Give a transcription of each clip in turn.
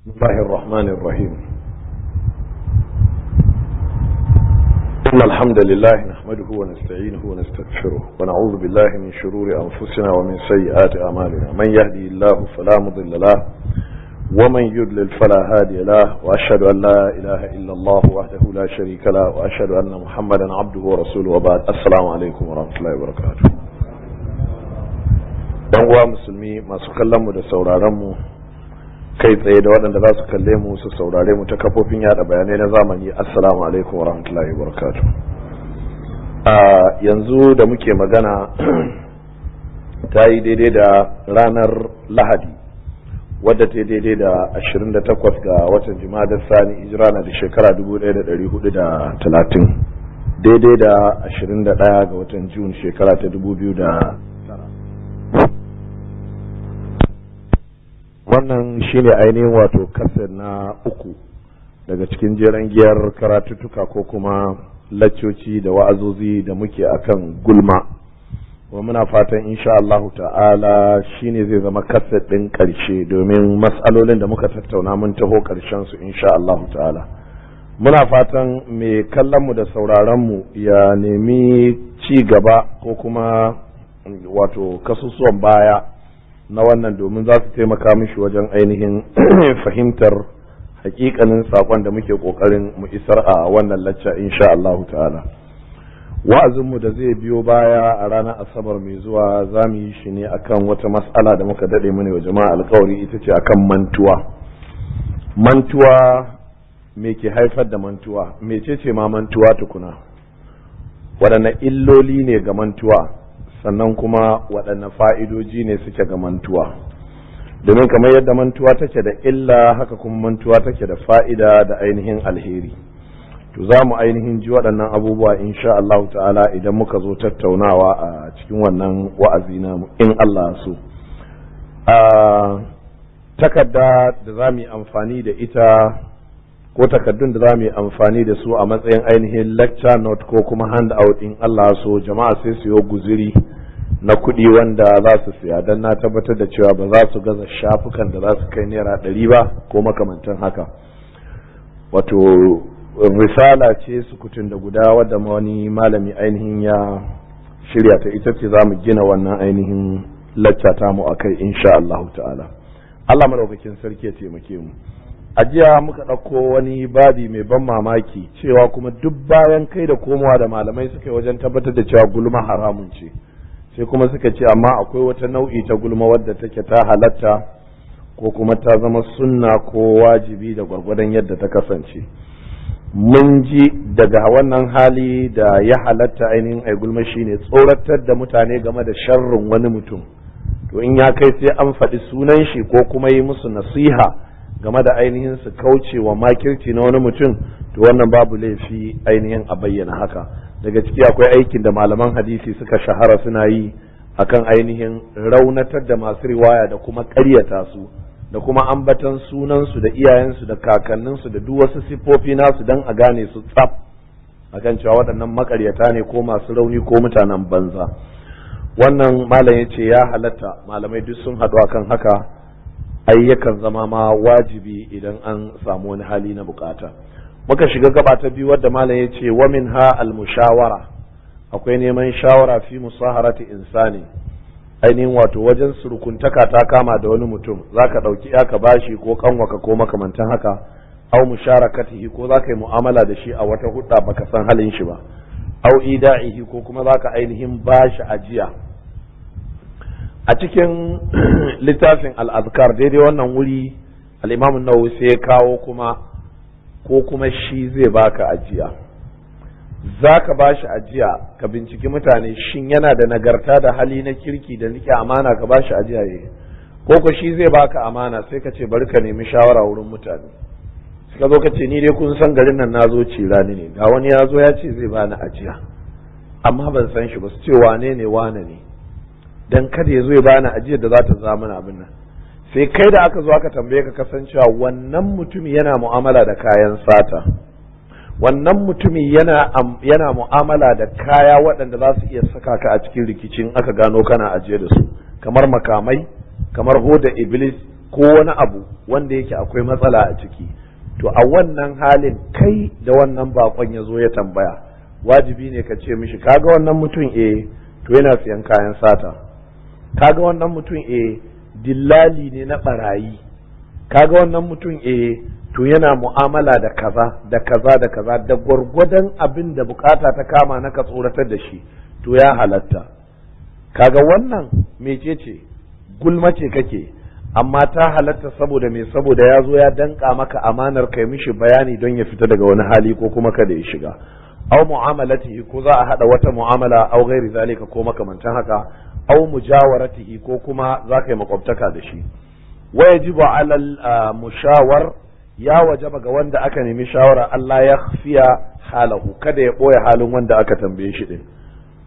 الله الرحمن الرحيم. إن الحمد لله نحمده ونستعينه ونستغفره ونعوذ بالله من شرور أنفسنا ومن سيئات أعمالنا. من يهدي الله فلا مضل له ومن يضلل فلا هادي له، وأشهد أن لا إله إلا الله وحده لا شريك له، وأشهد أن محمدا عبده ورسوله، وبعد. السلام عليكم ورحمة الله وبركاته. Dan uwa musulmi masu kallon mu da sauraron mu kai tsaye da waɗanda za su kalle mu su saurare mu ta kafofin yada bayanai na zamani, assalamu alaikum wa rahmatullahi wa barakatuh. A yanzu da muke magana ta yi daidai da ranar Lahadi, wadda ta yi daidai da 28 ga watan Jimadar Sani, hijira na da shekara 1430, daidai da 21 ga watan Jun, shekara ta 2009. Wannan shine ainihin wato kasar na uku daga cikin jeren giyar karatuttuka ko kuma laccoci da wa'azozi da muke akan gulma, kuma muna fatan insha Allahu ta'ala shine zai zama kasar ɗin ƙarshe, domin matsalolin da muka tattauna mun taho ƙarshen su insha Allahu ta'ala. Muna fatan mai kallon mu da sauraron mu ya nemi ci gaba ko kuma wato kasusuwan baya na wannan, domin za su taimaka mishi wajen ainihin fahimtar hakikanin sakon da muke kokarin mu isar a wannan lacca insha Allahu ta'ala. Wa'azinmu da zai biyo baya a ranar Asabar mai zuwa za mu yi shi ne akan wata mas'ala da muka dade mu ne wa jama'a alkawari, ita ce akan mantuwa. Mantuwa, me ke haifar da mantuwa? Mecece ma mantuwa tukuna? Waɗanne illoli ne ga mantuwa? Sannan kuma waɗanne fa'idoji ne suke ga mantuwa? Domin kamar yadda mantuwa take da illa, haka kuma mantuwa take da fa'ida da ainihin alheri. To za mu ainihin ji waɗannan abubuwa insha Allah ta'ala idan muka zo tattaunawa a cikin wannan wa'azi namu in Allah so. A takarda da za mu yi amfani da ita ko takardun da za mu yi amfani da su a matsayin ainihin lecture note ko kuma handout in Allah so, jama'a sai su yi guziri na kuɗi wanda za su siya, don na tabbatar da cewa ba za su gaza shafukan da za su kai ₦100 ba ko makamantan haka. Wato risala ce sukutun da guda wadda wani malami ainihin ya shirya ta, ita ce za mu gina wannan ainihin lacca tamu a kai insha Allah ta'ala. Allah madaukakin sarki ya taimake mu. A jiya muka ɗauko wani babi mai ban mamaki, cewa kuma duk bayan kai da komowa da malamai suka yi wajen tabbatar da cewa gulma haramun ce, sai kuma suka ce amma akwai wata nau'i ta gulma wadda take ta halatta ko kuma ta zama sunna ko wajibi da gwargwadon yadda ta kasance. Mun ji daga wannan hali da ya halatta ainihin ai gulma shine tsoratar da mutane game da sharrin wani mutum, to in ya kai sai an faɗi sunan shi ko kuma yi musu nasiha game da ainihin su kauce wa makirci na wani mutum, to wannan babu laifi ainihin a bayyana haka. Daga ciki akwai aikin da malaman hadisi suka shahara suna yi akan ainihin raunatar da masu riwaya da kuma ƙaryata su da kuma ambatan sunansu da iyayensu da kakanninsu da duk wasu siffofi nasu don a gane su tsaf akan cewa waɗannan makaryata ne ko masu rauni ko mutanen banza. Wannan malam ya ce ya halatta, malamai duk sun haɗu akan haka, ai yakan zama ma wajibi idan an samu wani hali na bukata. Muka shiga gaba ta biyu wadda malam ya ce wa minha al mushawara, akwai neman shawara fi musaharati insani, ainihin wato wajen surukuntaka ta kama da wani mutum, zaka dauki ya ka bashi ko kanwaka ko makamantan haka, au musharakatihi, ko zaka yi mu'amala da shi a wata hudda baka san halin shi ba, au ida'ihi, ko kuma zaka ainihin bashi ajiya. A cikin littafin al'azkar daidai wannan wuri al'imamun Nawawi sai ya kawo kuma ko kuma shi zai baka ajiya, za ka ba shi ajiya, ka binciki mutane shin yana da nagarta da hali na kirki da rike amana, ka ba shi ajiya ye, ko ko shi zai baka amana, sai ka ce bari ka nemi shawara wurin mutane. Suka zo ka ce ni dai kun san garin nan na zo cirani ne, ga wani ya zo ya ce zai bani ajiya amma ban san shi ba, su ce wane ne wane ne, dan kada ya zo ya bani ajiyar da za ta zama mana abin nan. Sai kai da aka zo aka tambaye ka kasancewa wannan mutumi yana mu'amala da kayan sata, wannan mutumi yana yana mu'amala da kaya waɗanda za su iya saka ka a cikin rikicin aka gano kana ajiye da su, kamar makamai, kamar hoda iblis, ko wani abu wanda yake akwai matsala a ciki. To a wannan halin kai da wannan bakon ya zo ya tambaya, wajibi ne ka ce mishi, kaga wannan mutum, eh, to yana siyan kayan sata. Kaga wannan mutum, eh, dillali ne na barayi. Kaga wannan mutum, eh, to yana mu'amala da kaza da kaza da kaza, da gwargwadon abin da bukata ta kama na ka tsoratar da shi, to ya halatta. Kaga wannan mecece? Gulma ce kake, amma ta halatta. Saboda me? Saboda ya zo ya danka maka amanar kai mishi bayani don ya fita daga wani hali ko kuma kada ya shiga. Aw mu'amalatihi, ko za a hada wata mu'amala, aw ghairi zalika, ko makamantan haka, aw mujawaratihi, ko kuma za ka yi makwabtaka da shi. Wa yajibu alal mushawar, ya wajaba ga wanda aka nemi shawara, Allah ya khfiya halahu, kada ya boye halin wanda aka tambaye shi din.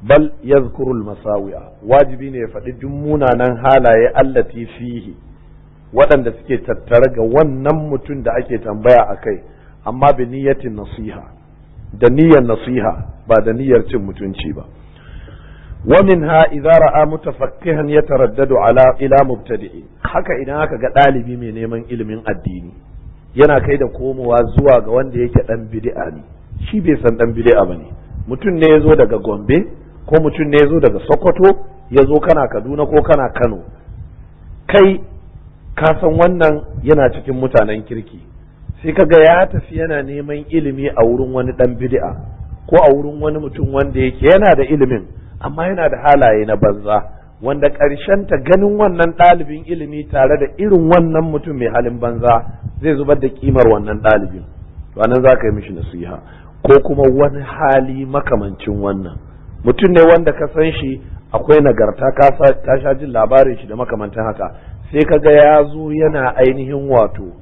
Bal yazkurul masawi'a, wajibi ne ya faɗi duk munanan halaye, allati fihi, waɗanda suke tattare ga wannan mutum da ake tambaya a kai, amma bi niyyatin nasiha, da niyyar nasiha, ba da niyyar cin mutunci ba. Wa minha idza ra'a mutafakkihan yataraddadu ala ila mubtadi'in. Haka idan aka ga ɗalibi mai neman ilimin addini yana kai da komowa zuwa ga wanda yake dan bid'a ne, shi bai san dan bid'a bane, mutum ne ya zo daga Gombe ko mutum ne ya zo daga Sokoto, ya zo kana Kaduna ko kana Kano, kai ka san wannan yana cikin mutanen kirki, sai kaga ya tafi yana neman ilimi a wurin wani dan bid'a ko a wurin wani mutum wanda yake yana da ilimin amma yana da halaye na banza, wanda ƙarshen ta ganin wannan ɗalibin ilimi tare da irin wannan mutum mai halin banza zai zubar da kimar wannan ɗalibin, to anan za ka yi mishi nasiha. Ko kuma wani hali makamancin wannan, mutum ne wanda ka san shi akwai nagarta, ka sha jin labarin shi da makamantan haka, sai ka ga ya zo yana ainihin wato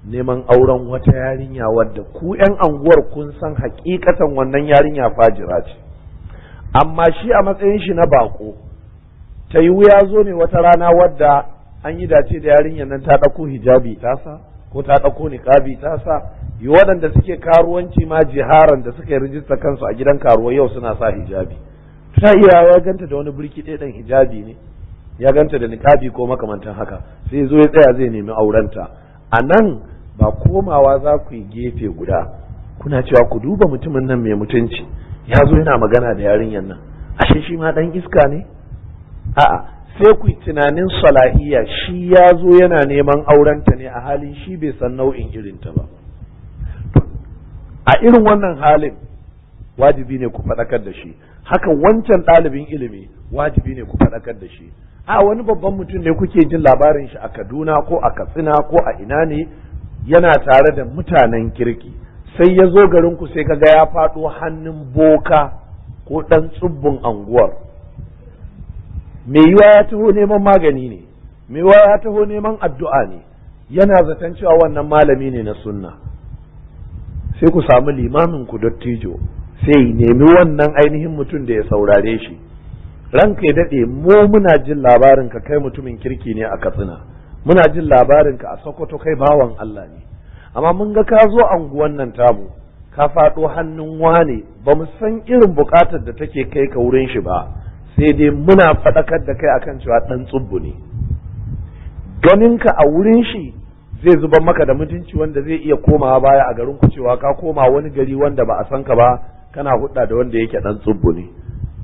neman auren wata yarinya wadda ku 'yan anguwar kun san hakikatan wannan yarinya fajira ce, amma shi a matsayin shi na bako, ta yiwu ya zo ne wata rana wadda an yi dace da yarinyar nan ta ɗauko hijabi ta sa ko ta ɗauko niƙabi ta sa. Yi waɗanda suke karuwanci ma jiharan da suka yi rijista kansu a gidan karuwa yau suna sa hijabi. Ta iya ya ganta da wani birki ɗaya ɗan hijabi ne, ya ganta da niƙabi ko makamantan haka, sai zo ya tsaya zai nemi aurenta. A nan ba komawa za ku yi gefe guda kuna cewa, "Ku duba mutumin nan mai mutunci ya zo yana magana da yarinyar nan, ashe shi ma ɗan iska ne." A'a, sai ku yi tunanin salahiyya, shi ya zo yana neman aurenta ne a halin shi bai san nau'in irinta ba. A irin wannan halin wajibi ne ku faɗakar da shi. Haka wancan ɗalibin ilimi, wajibi ne ku faɗakar da shi. A wani babban mutum ne kuke jin labarin shi a Kaduna ko a Katsina ko a ina ne, yana tare da mutanen kirki, sai ya zo garin ku, sai kaga ya faɗo hannun boka ko ɗan tsubbun anguwar. Mai yiwa ya taho neman magani ne, mai yiwa ya taho neman addu'a ne, yana zaton cewa wannan malami ne na sunna. Sai ku samu limamin ku dattijo, sai nemi wannan ainihin mutum da ya saurare shi. "Ranka ya daɗe, mu muna jin labarin ka, kai mutumin kirki ne a Katsina, muna jin labarin ka a Sokoto, kai bawan Allah ne, amma mun ga ka zo anguwan nan tamu ka faɗo hannun wane, ba mu san irin buƙatar da take kai ka wurin shi ba, sai dai muna faɗakar da kai akan cewa ɗan tsubbu ne. Ganinka a wurin shi zai zubar maka da mutunci, wanda zai iya komawa baya a garin ku cewa ka koma wani gari wanda ba a san ka ba, kana hudda da wanda yake ɗan tsubbu ne."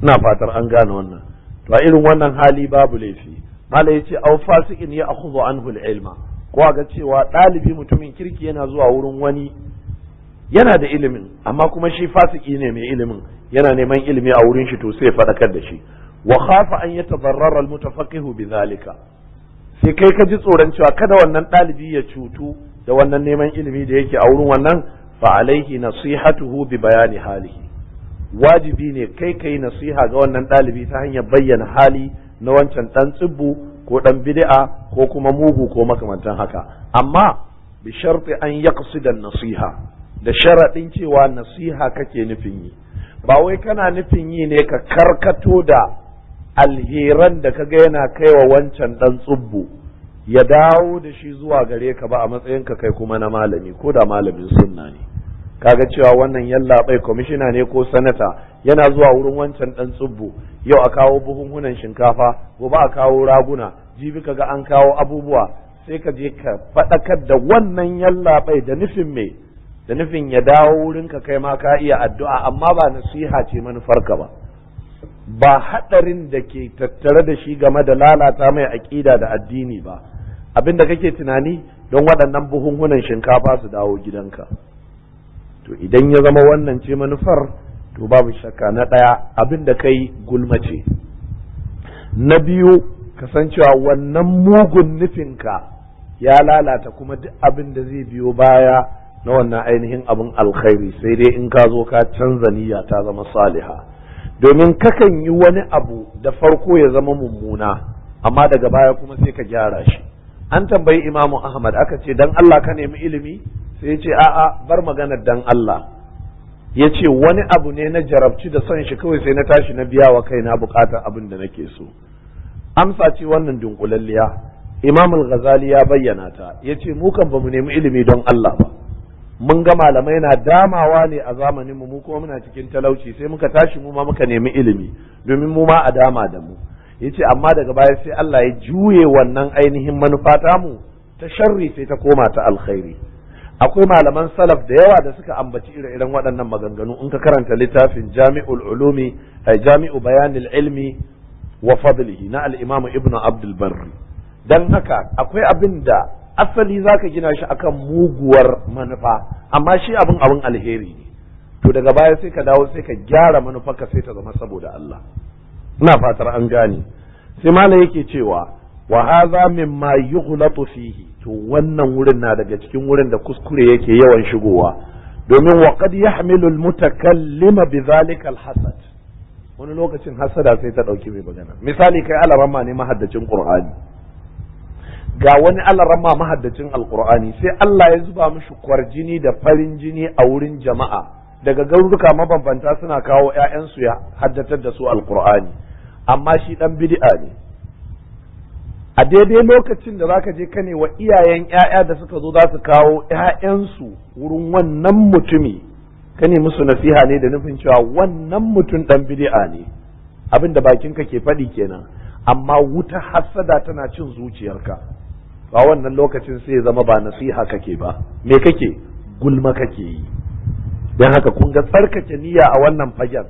Ina fatar an gane wannan. To a irin wannan hali babu laifi. Malai yace, aw fasiqin ya akhudhu anhu al-ilma, ko ga cewa ɗalibi mutumin kirki yana zuwa wurin wani yana da ilimin, amma kuma shi fasiki ne mai ilimin, yana neman ilimi a wurin shi, to sai faɗakar da shi. Wa khafa an yatadarrara al-mutafaqihu bidhalika, sai kai ka ji tsoron cewa kada wannan ɗalibi ya cutu da wannan neman ilimi da yake a wurin wannan, fa alaihi nasihatuhu bi bayani halihi, wajibi ne kai kai nasiha ga wannan ɗalibi ta hanyar bayyana hali na wancan ɗan tsibbu ko ɗan bid'a ko kuma mugu ko makamantan haka, amma bi sharti an yaqsida nasiha, da sharaɗin cewa nasiha kake nufin yi, ba wai kana nufin yi ne ka karkato da alheran da kaga yana kaiwa wancan ɗan tsubbu ya dawo da shi zuwa gare ka ba a matsayinka kai kuma na malami, ko da malamin sunna ne. Kaga cewa wannan yallaɓai kwamishina ne ko sanata, yana zuwa wurin wancan ɗan tsubbu, yau a kawo buhunhunan shinkafa, gobe a kawo raguna, jibi kaga an kawo abubuwa. Sai ka je ka faɗakar da wannan yallaɓai da nufin me? Da nufin ya dawo wurinka, kai ma ka iya addu'a, amma ba nasiha ce manufarka ba, ba haɗarin da ke tattare da shi game da lalata mai aƙida da addini ba. Abin da kake tunani, don waɗannan buhunhunan shinkafa su dawo gidanka. To idan ya zama wannan ce manufar, to babu shakka, na ɗaya, abin da kai gulma ce. Na biyu, kasancewa wannan mugun nufinka ya lalata kuma duk abin da zai biyo baya na wannan ainihin abin alkhairi, sai dai in ka zo ka canza niyya ta zama saliha. Domin kakan yi wani abu da farko ya zama mummuna, amma daga baya kuma sai ka gyara shi. An tambayi Imamu Ahmad, aka ce, "Dan Allah ka nemi ilimi?" Sai ya ce, "A'a, bar maganar dan Allah." Ya ce, "Wani abu ne na jarabci da son shi, kawai sai na tashi na biya wa kaina bukatar abin da nake so." Amsa ce wannan dunkulalliya. Imam al-Ghazali ya bayyana ta, ya ce, "Mu kan bamu nemi ilimi don Allah ba. Mun ga malamai na damawa ne a zamanin mu, mu kuma muna cikin talauci, sai muka tashi mu ma muka nemi ilimi domin mu ma a dama da mu." Yace, amma daga baya sai Allah ya juye wannan ainihin manufa ta mu ta sharri, sai ta koma ta alkhairi. Akwai malaman salaf da yawa da suka ambaci ire-iren waɗannan maganganu, in ka karanta littafin Jami'ul Ulumi, Jami'u Bayanil Ilmi wa Fadlihi na al-Imam Ibn Abdul Barri. Dan haka akwai abin da asali zaka gina shi akan muguwar manufa, amma shi abin alheri ne. To daga baya sai ka dawo, sai ka gyara manufarka, sai ta zama saboda Allah. Ina fatar an gane. Sai malam yake cewa, wa hadha mimma yughlatu fihi. To wannan wurin na daga cikin wurin da kuskure yake yawan shigowa, domin wa qad yahmilu al-mutakallima bidhalika al-hasad. Wani lokacin hasada sai ta dauki mai magana. Misali, kai alaramma ne mahaddacin Qur'ani, ga wani alaramma mahaddacin Alqur'ani, sai Allah ya zuba mishi kwarjini da farin jini a wurin jama'a. Daga garuruka mabambanta suna kawo 'ya'yansu ya haddatar da su Alqur'ani, amma shi dan bid'a ne. A daidai lokacin da zaka je kane wa iyayen 'ya'ya da suka zo za su kawo 'ya'yansu wurin wannan mutumi, kane musu nasiha ne da nufin cewa wannan mutum dan bid'a ne. Abin da bakinka ke faɗi kenan, amma wuta hassada tana cin zuciyarka. A wannan lokacin sai ya zama ba nasiha kake ba. Me kake? Gulma kake yi. Don haka kun ga tsarkake niyya a wannan fagen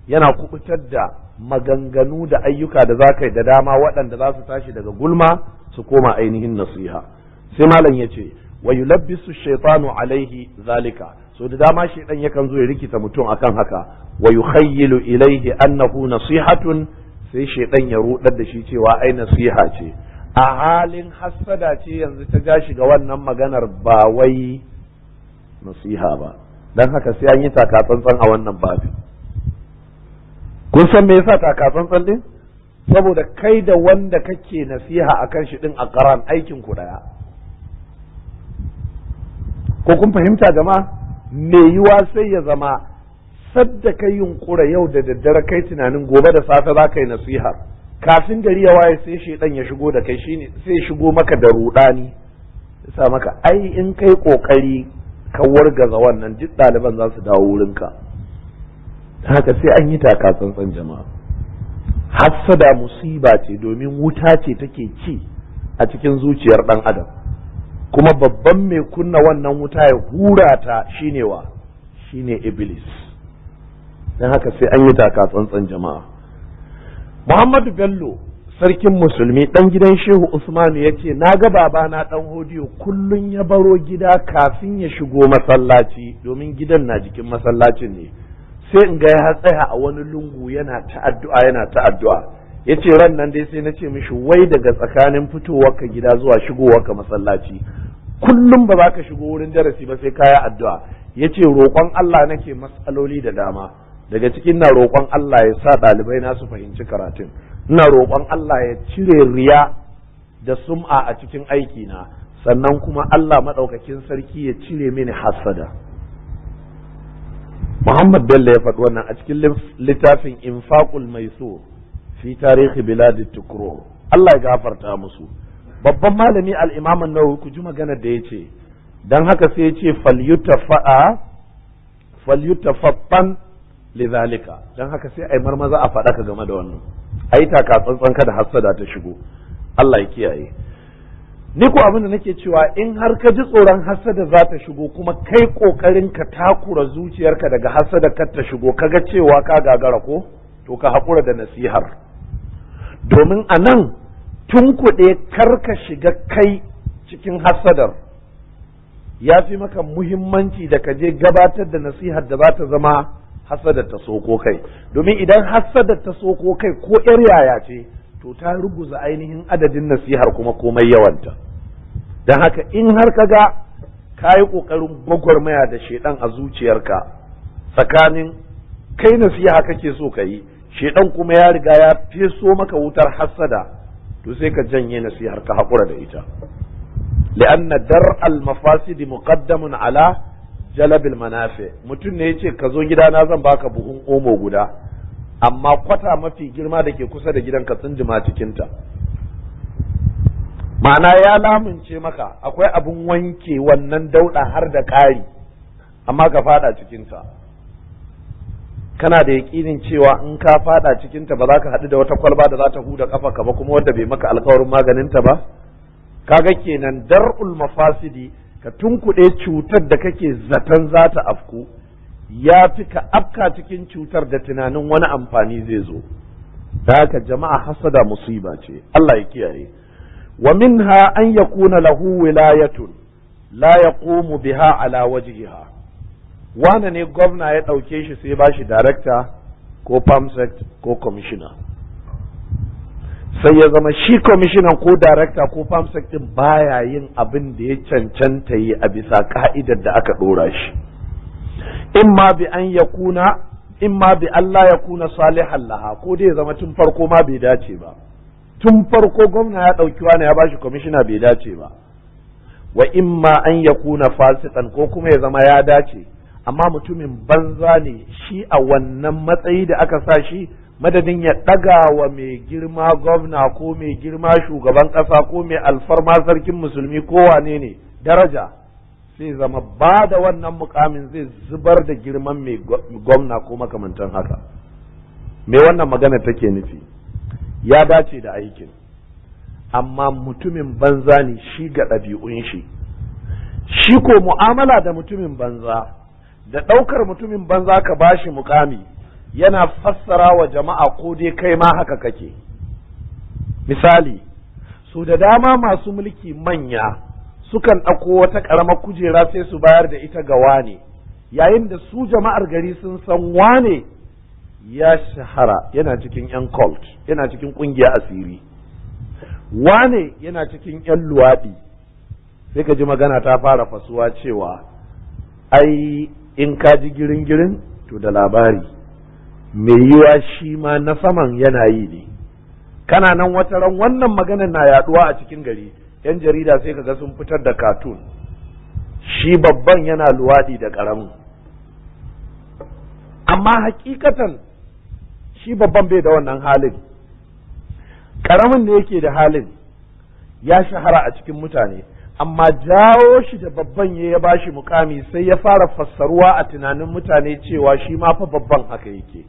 yana kubutar da maganganu da ayyuka da za ka yi da dama, waɗanda za su tashi daga gulma su koma ainihin nasiha. Sai malam ya ce, wa yulabbisu shaytanu alaihi zalika. So da dama shaytan yakan zo ya rikita mutum akan haka. Wa yukhayyilu ilaihi annahu nasihatun. Sai shaytan ya rudar da shi cewa ai nasiha ce, a halin hassada ce yanzu ta ja shi ga wannan maganar, ba wai nasiha ba. Dan haka sai an yi taka tsantsan a wannan babin. Kun san me yasa taka tsantsan din? Saboda kai da wanda kake nasiha akan shi din a karan aikin ku daya. Ko kun fahimta, jama'a? Me yiwa sai ya zama sadda kai yunkura yau da daddare, kai tunanin gobe da safe za ka yi nasiha, kafin gari ya waye sai shaidan ya shigo da kai, shine sai ya shigo maka da rudani, sa maka ai in kai kokari ka wargaza wannan, duk ɗaliban za su dawo wurinka. Haka sai an yi taka tsantsan, jama'a. Hassada musiba ce, domin wuta ce take ci a cikin zuciyar ɗan adam, kuma babban mai kunna wannan wuta ya hura ta shine wa? Shine Iblis. Don haka sai an yi taka tsantsan, jama'a. Muhammadu Bello, sarkin musulmi, ɗan gidan Shehu Usmanu, ya ce, "Na ga babana ɗan Hodiyo kullum ya baro gida, kafin ya shigo masallaci, domin gidan na jikin masallacin ne, sai in ga ya tsaya a wani lungu yana ta addu'a, yana ta addu'a." Ya ce, ran nan dai sai na ce mishi, "Wai daga tsakanin fitowarka gida zuwa shigowarka masallaci, kullum ba za ka shigo wurin darasi ba sai kaya addu'a?" Ya ce, "Roƙon Allah nake matsaloli da dama. Daga cikin na roƙon Allah ya sa ɗalibai na su fahimci karatun, ina roƙon Allah ya cire riya da sum'a a cikin aikina, sannan kuma Allah maɗaukakin sarki ya cire mini hasada." Muhammad Bello ya faɗi wannan a cikin littafin Infaqul Maisur fi tarihi bilad Tukrur. Allah ya gafarta musu. Babban malami al-Imam an-Nawawi, ku ji magana da yace. Dan haka sai ya ce, falyutafa'a falyutafattan lidhalika. Dan haka sai ai marmaza a faɗaka game da wannan, ai taka tsantsan kada hasada ta shigo. Allah ya kiyaye. Ni ko abin da nake cewa, in har ka ji tsoron hasada za ta shigo, kuma kai kokarin ka takura zuciyarka daga hasada kar ta shigo, kaga cewa ka gagara ko, to ka haƙura da nasihar. Domin a nan tunkuɗe kar ka shiga kai cikin hasadar ya fi maka muhimmanci da ka je gabatar da nasihar da za ta zama hasadar ta soko kai. Domin idan hasadar ta soko kai, ko 'yar yaya ce, to ta ruguza ainihin adadin nasihar kuma komai yawanta. Don haka in har ka ga ka yi ƙoƙarin gwagwarmaya da shaidan a zuciyarka, tsakanin kai nasiha kake so ka yi, shaidan kuma ya riga ya feso maka wutar hassada, to sai ka janye nasihar, ka haƙura da ita. لأن درء المفاسد مقدم على جلب المنافع. Mutum ne yace ka zo gidana zan baka buhun Omo guda, amma kwata mafi girma da ke kusa da gidan ka tsindima cikinta. Ma'ana ya lamunce maka akwai abin wanke wannan dauɗa har da ƙari, amma ka fada cikinta. Kana da yaƙinin cewa in ka fada cikinta ba za ka haɗu da wata kwalba da za ta huda kafa ka ba, kuma wanda bai maka alkawarin maganinta ba? Kaga kenan dar'ul mafasidi, ka tunkuɗe cutar da kake zaton za ta afku, ya fi ka afka cikin cutar da tunanin wani amfani zai zo. Da haka jama'a, hasada musiba ce, Allah ya kiyaye. Wa minha an yakuna lahu wilayatun la yaqumu biha ala wajhiha. Wane ne gwamna ya ɗauke shi sai ba shi director ko perm sec ko commissioner, sai ya zama shi commissioner ko director ko perm sec din baya yin abin da ya cancanta yi a bisa ka'idar da aka ɗora shi, imma bi an yakuna, imma bi Allah yakuna salihan laha, ko dai ya zama tun farko ma bai dace ba. Tun farko gwamna ya ɗauki wani ya bashi kwamishina, bai dace ba. Wa imma an yakuna fasikan, ko kuma ya zama ya dace amma mutumin banza ne shi a wannan matsayi da aka sa shi. Madadin ya ɗaga wa mai girma gwamna ko mai girma shugaban ƙasa ko mai alfarma sarkin musulmi ko wane ne daraja, sai zama ba da wannan mukamin zai zubar da girman mai gwamna ko makamantan haka. Me wannan magana take nufi? Ya dace da aikin, amma mutumin banza ne shi ga ɗabi'un shi. Shi ko mu'amala da mutumin banza da ɗaukar mutumin banza ka bashi mukami yana fassara wa jama'a ko dai kai ma haka kake. Misali, su da dama masu mulki manya sukan ɗauko wata ƙaramar kujera sai su bayar da ita ga wane, yayin da su jama'ar gari sun san wane ya shahara yana cikin 'yan cult, yana cikin ƙungiya asiri, wane yana cikin 'yan luwaɗi. Sai ka ji magana ta fara fasuwa cewa ai in ka ji girin girin to da labari, mai yiwa shi ma na saman yana yi ne. Kana nan wata ran wannan maganar na yaduwa a cikin gari, yan jarida sai kaga sun fitar da cartoon, shi babban yana luwaɗi da ƙaramin. Amma hakikatan shi babban bai da wannan halin, ƙaramin ne yake da halin, ya shahara a cikin mutane. Amma jawo shi da babban ya bashi mukami, sai ya fara fassaruwa a tunanin mutane cewa shi ma fa babban haka yake.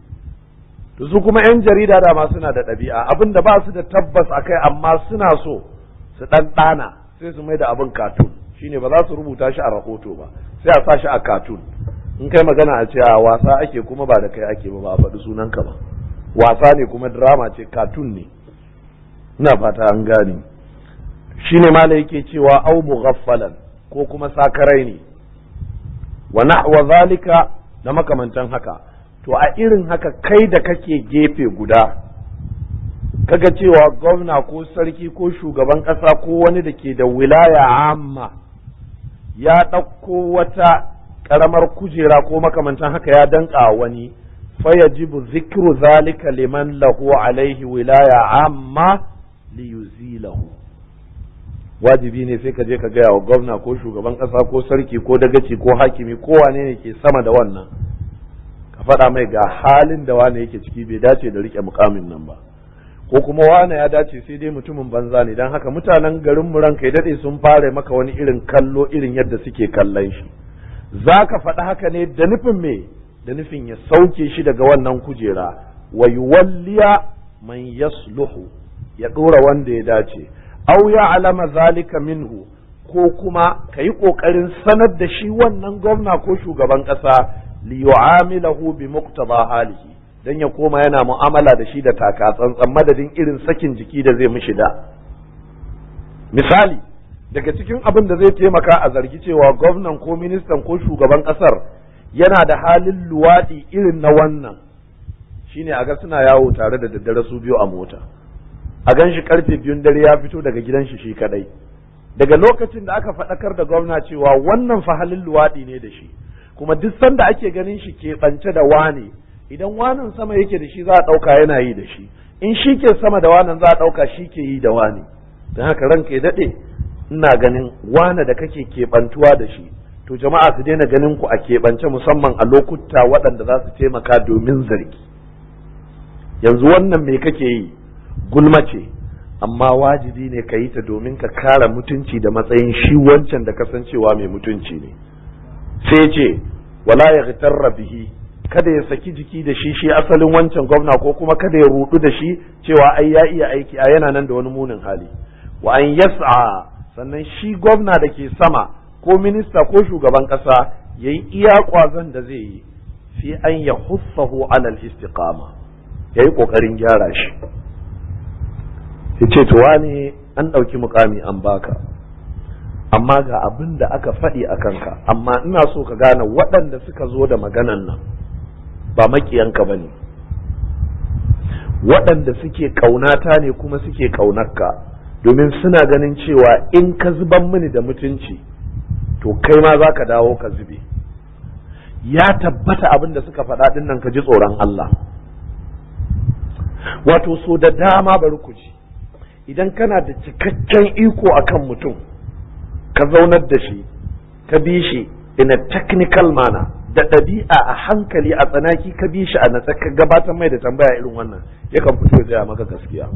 To su kuma 'yan jarida dama suna da ɗabi'a, abin da ba su da tabbas akai amma suna so su ɗan ɗana, sai su mai da abin cartoon. Shine ba za su rubuta shi a rahoto ba, sai a sa shi a cartoon. In kai magana a ce a wasa ake, kuma ba da kai ake ba, ba a faɗi sunanka ba, wasa ne kuma drama ce, cartoon ne. Ina fata an gane. Shine mala yake cewa au mughaffalan, ko kuma sakarai ne, wa nahwa zalika, da makamantan haka. To a irin haka, kai da kake gefe guda kaga cewa gwamna ko sarki ko shugaban ƙasa ko wani da ke da wilaya amma ya ɗauko wata ƙaramar kujera ko makamantan haka ya danƙa wani, fayajibu zikru zalika liman lahu alaihi wilaya amma liyuzilahu. Wajibi ne sai ka je ka gaya wa gwamna ko shugaban ƙasa ko sarki ko dagaci ko hakimi ko wane ne ke sama da wannan, ka faɗa mai ga halin da wane yake ciki, bai dace da rike mukamin nan ba, ko kuma wane ya dace sai dai mutumin banza ne. Don haka mutanen garin mu, ranka ya daɗe, sun fara maka wani irin kallo irin yadda suke kallon shi. Za ka faɗi haka ne da nufin me? Da nufin ya sauke shi daga wannan kujera, wa yuwalliya man yasluhu, ya ɗora wanda ya dace. Aw ya'lama zalika minhu, ko kuma ka yi ƙoƙarin sanar da shi wannan gwamna ko shugaban ƙasa, li yu'amilahu bi muqtada halihi, dan ya koma yana mu'amala da shi da taka tsantsan madadin irin sakin jiki da zai mishi da. Misali, daga cikin abin da zai taimaka a zargi cewa gwamnan ko ministan ko shugaban ƙasar yana da halin luwaɗi irin na wannan, shine a ga suna yawo tare da daddare su biyu a mota, a gan shi karfe 2 dare ya fito daga gidan shi shi kadai. Daga lokacin da aka faɗakar da gwamna cewa wannan fa halin luwaɗi ne da shi, kuma duk sanda ake ganin shi keɓance da wane, idan wanan sama yake da shi za a ɗauka yana yi da shi, in shi ke sama da wanan za a ɗauka shi ke yi da wane. Don haka ranka ya daɗe, ina ganin wane da kake keɓantuwa da shi, to jama'a su daina ganin ku a keɓance, musamman a lokuta waɗanda za su taimaka domin zargi. Yanzu wannan me kake yi? Gulma ce, amma wajibi ne ka yi ta domin ka kare mutunci da matsayin shi wancan da kasancewa mai mutunci ne. Sai ce wala yaghtarra bihi, kada ya saki jiki da shi shi asalin wancan gwamna, ko kuma kada ya rudu da shi cewa ai ya iya aiki, a yana nan da wani munin hali. Wa an yas'a, sannan shi gwamna da ke sama ko minista ko shugaban kasa yayi iya kwazon da zai yi fi an yahuffahu ala al-istiqama, yayi kokarin gyara shi. Yace to wani an dauki mukami an baka, amma ga abin da aka faɗi a kanka, amma ina so ka gane waɗanda suka zo da maganan nan ba makiyanka ba ne, waɗanda suke ƙaunata ne kuma suke ƙaunarka, domin suna ganin cewa in ka zuban mini da mutunci to kai ma za ka dawo ka zube. Ya tabbata abin da suka faɗa ɗin nan, ka ji tsoron Allah. Wato so da dama bari ku ji, idan kana da cikakken iko akan mutum, ka zaunar da shi, ka bi shi in a technical manner, da ɗabi'a a hankali a tsanaki, ka bi shi a natsa, ka gabatar mai da tambaya irin wannan, yakan fito ya gaya maka gaskiya.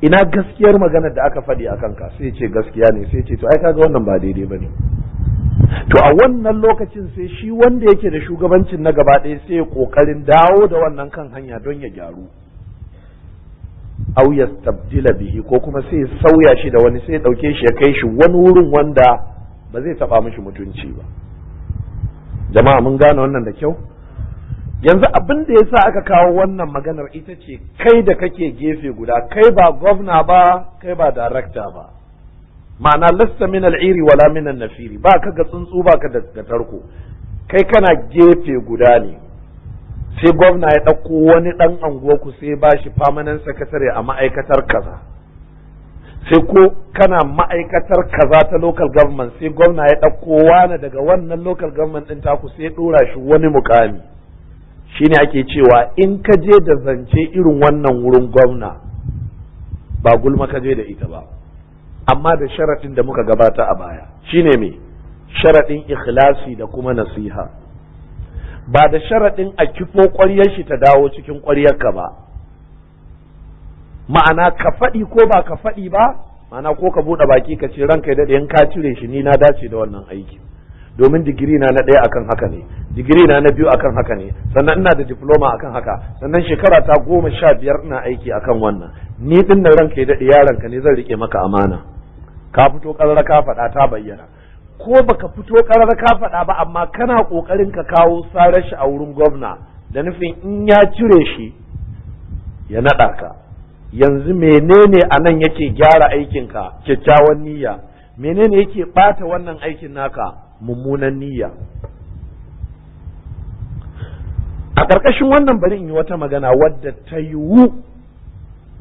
Ina gaskiyar maganar da aka faɗi a kanka? Sai ce gaskiya ne. Sai ce to ai kaga wannan ba daidai bane. To a wannan lokacin sai shi wanda yake da shugabancin na gaba ɗaya sai ya kokarin dawo da wannan kan hanya don ya gyaru. Aw yastabdila bihi, ko kuma sai ya sauya shi da wani, sai ya dauke shi ya kai shi wani wurin wanda ba zai taba mishi mutunci ba. Jama'a mun gane wannan da kyau? Yanzu abin da yasa aka kawo wannan maganar ita ce, kai da kake gefe guda, kai ba gwamna ba, kai ba darakta ba, ma'ana lasta min al'iri wala min nafiri, ba ka ga tsuntsu ba ka ga tarko, kai kana gefe guda ne. Sai gwamna ya ɗauko wani ɗan anguwarku sai ba shi permanent secretary a ma'aikatar kaza, sai ko kana ma'aikatar kaza ta local government, sai gwamna ya ɗauko wani daga wannan local government ɗin taku sai ɗora shi wani mukami. Shine ake cewa in ka je da zance irin wannan wurin gwamna, ba gulma ka je da ita ba, amma da sharaɗin da muka gabata a baya, shine me? Sharaɗin ikhlasi da kuma nasiha, ba da sharaɗin a kifo ƙwaryar shi ta dawo cikin ƙwaryarka ba. Ma'ana ka faɗi ko ba ka faɗi ba, ma'ana ko ka buɗe baki ka ce ranka ya daɗe, in ka cire shi ni na dace da wannan aiki, domin digiri na na ɗaya akan haka ne, digiri na na biyu akan haka ne, sannan ina da diploma akan haka, sannan shekara ta 15 ina aiki akan wannan, ni ɗin nan ranka ya daɗe yaranka ne, zan riƙe maka amana. Ka fito ƙarar ka faɗa ta bayyana, ko baka fito karar ka faɗa ba, amma kana ƙoƙarin ka kawo sarar shi a wurin gwamna da nufin in ya cire shi ya naɗa ka. Yanzu menene a nan yake gyara aikinka? Kyakkyawan niyya. Menene yake ɓata wannan aikin naka? Mummunan niyya. A ƙarƙashin wannan bari in yi wata magana wadda ta yiwu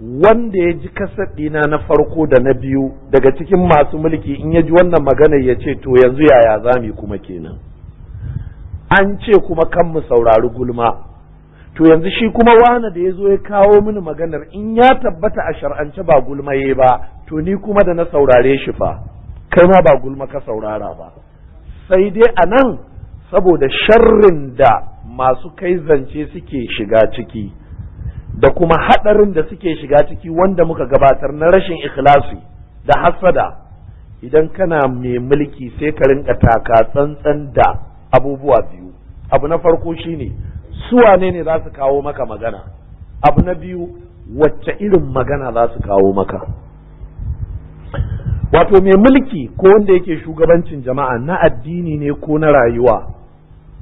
wanda ya ji kasar ɗina na farko da na biyu daga cikin masu mulki in ya ji wannan magana ya ce to yanzu yaya za mu kuma kenan? An ce kuma kan mu saurari gulma. To yanzu shi kuma wane da ya zo ya kawo mini maganar, in ya tabbata a shar'ance ba gulma ye ba, to ni kuma da na saurare shi fa, kai ma ba gulma ka saurara ba. Sai dai a nan saboda sharrin da masu kai zance suke shiga ciki da kuma haɗarin da suke shiga ciki wanda muka gabatar na rashin ikhlasi da hasada, idan kana mai mulki sai ka rinka taka tsantsan da abubuwa biyu. Abu na farko shine su wane ne za su kawo maka magana, abu na biyu wacce irin magana za su kawo maka. Wato mai mulki ko wanda yake shugabancin jama'a na addini ne ko na rayuwa,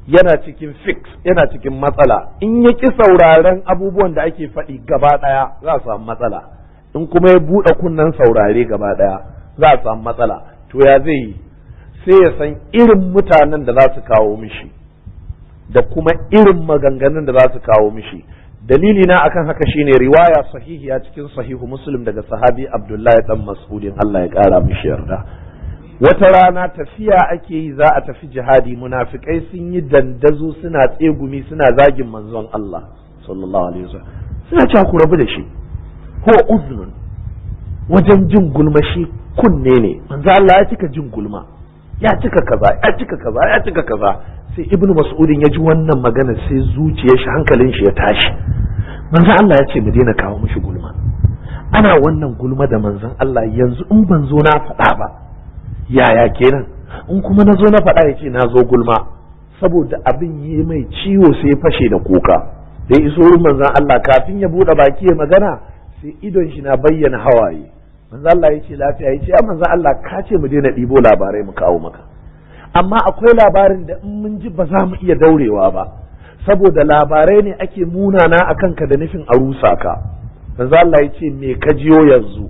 yana cikin fix, yana cikin matsala. In ya ƙi sauraren abubuwan da ake faɗi gaba ɗaya, za a samu matsala. In kuma ya buɗe kunnen saurare gaba ɗaya, za a samu matsala. To ya zai yi? Sai ya san irin mutanen da za su kawo mishi da kuma irin maganganun da za su kawo mishi. Dalili na akan haka shine riwaya sahihiya cikin Sahihu Muslim daga sahabi Abdullahi dan Mas'udin, Allah ya kara mishi yarda. Wata rana tafiya ake yi, za a tafi jihadi. Munafikai sun yi dandazo, suna tsegumi, suna zagin manzon Allah sallallahu alaihi wasallam, suna cewa ku rabu da shi, huwa uznun, wajen jin gulma shi kunne ne, manzo Allah ya cika jin gulma, ya cika kaza, ya cika kaza, ya cika kaza. Sai Ibnu Mas'udin ya ji wannan magana, sai zuciyar shi, hankalin shi ya tashi. Manzo Allah ya ce mu daina kawo mishi gulma, ana wannan gulma da manzon Allah. Yanzu in ban zo na faɗa ba, yaya kenan? In kuma na zo na faɗa, ya ce na zo gulma. Saboda abin yi mai ciwo, sai ya fashe da kuka. Da iso wurin manzon Allah, kafin ya buɗe baki ya magana, sai idon shi na bayyana hawaye. Manzon Allah ya ce lafiya? Ya ce ya manzon Allah, ka ce mu daina ɗibo labarai mu kawo maka, amma akwai labarin da in mun ji ba za mu iya daurewa ba, saboda labarai ne ake munana a kanka da nufin a rusa ka. Manzo Allah ya ce me ka jiyo yanzu?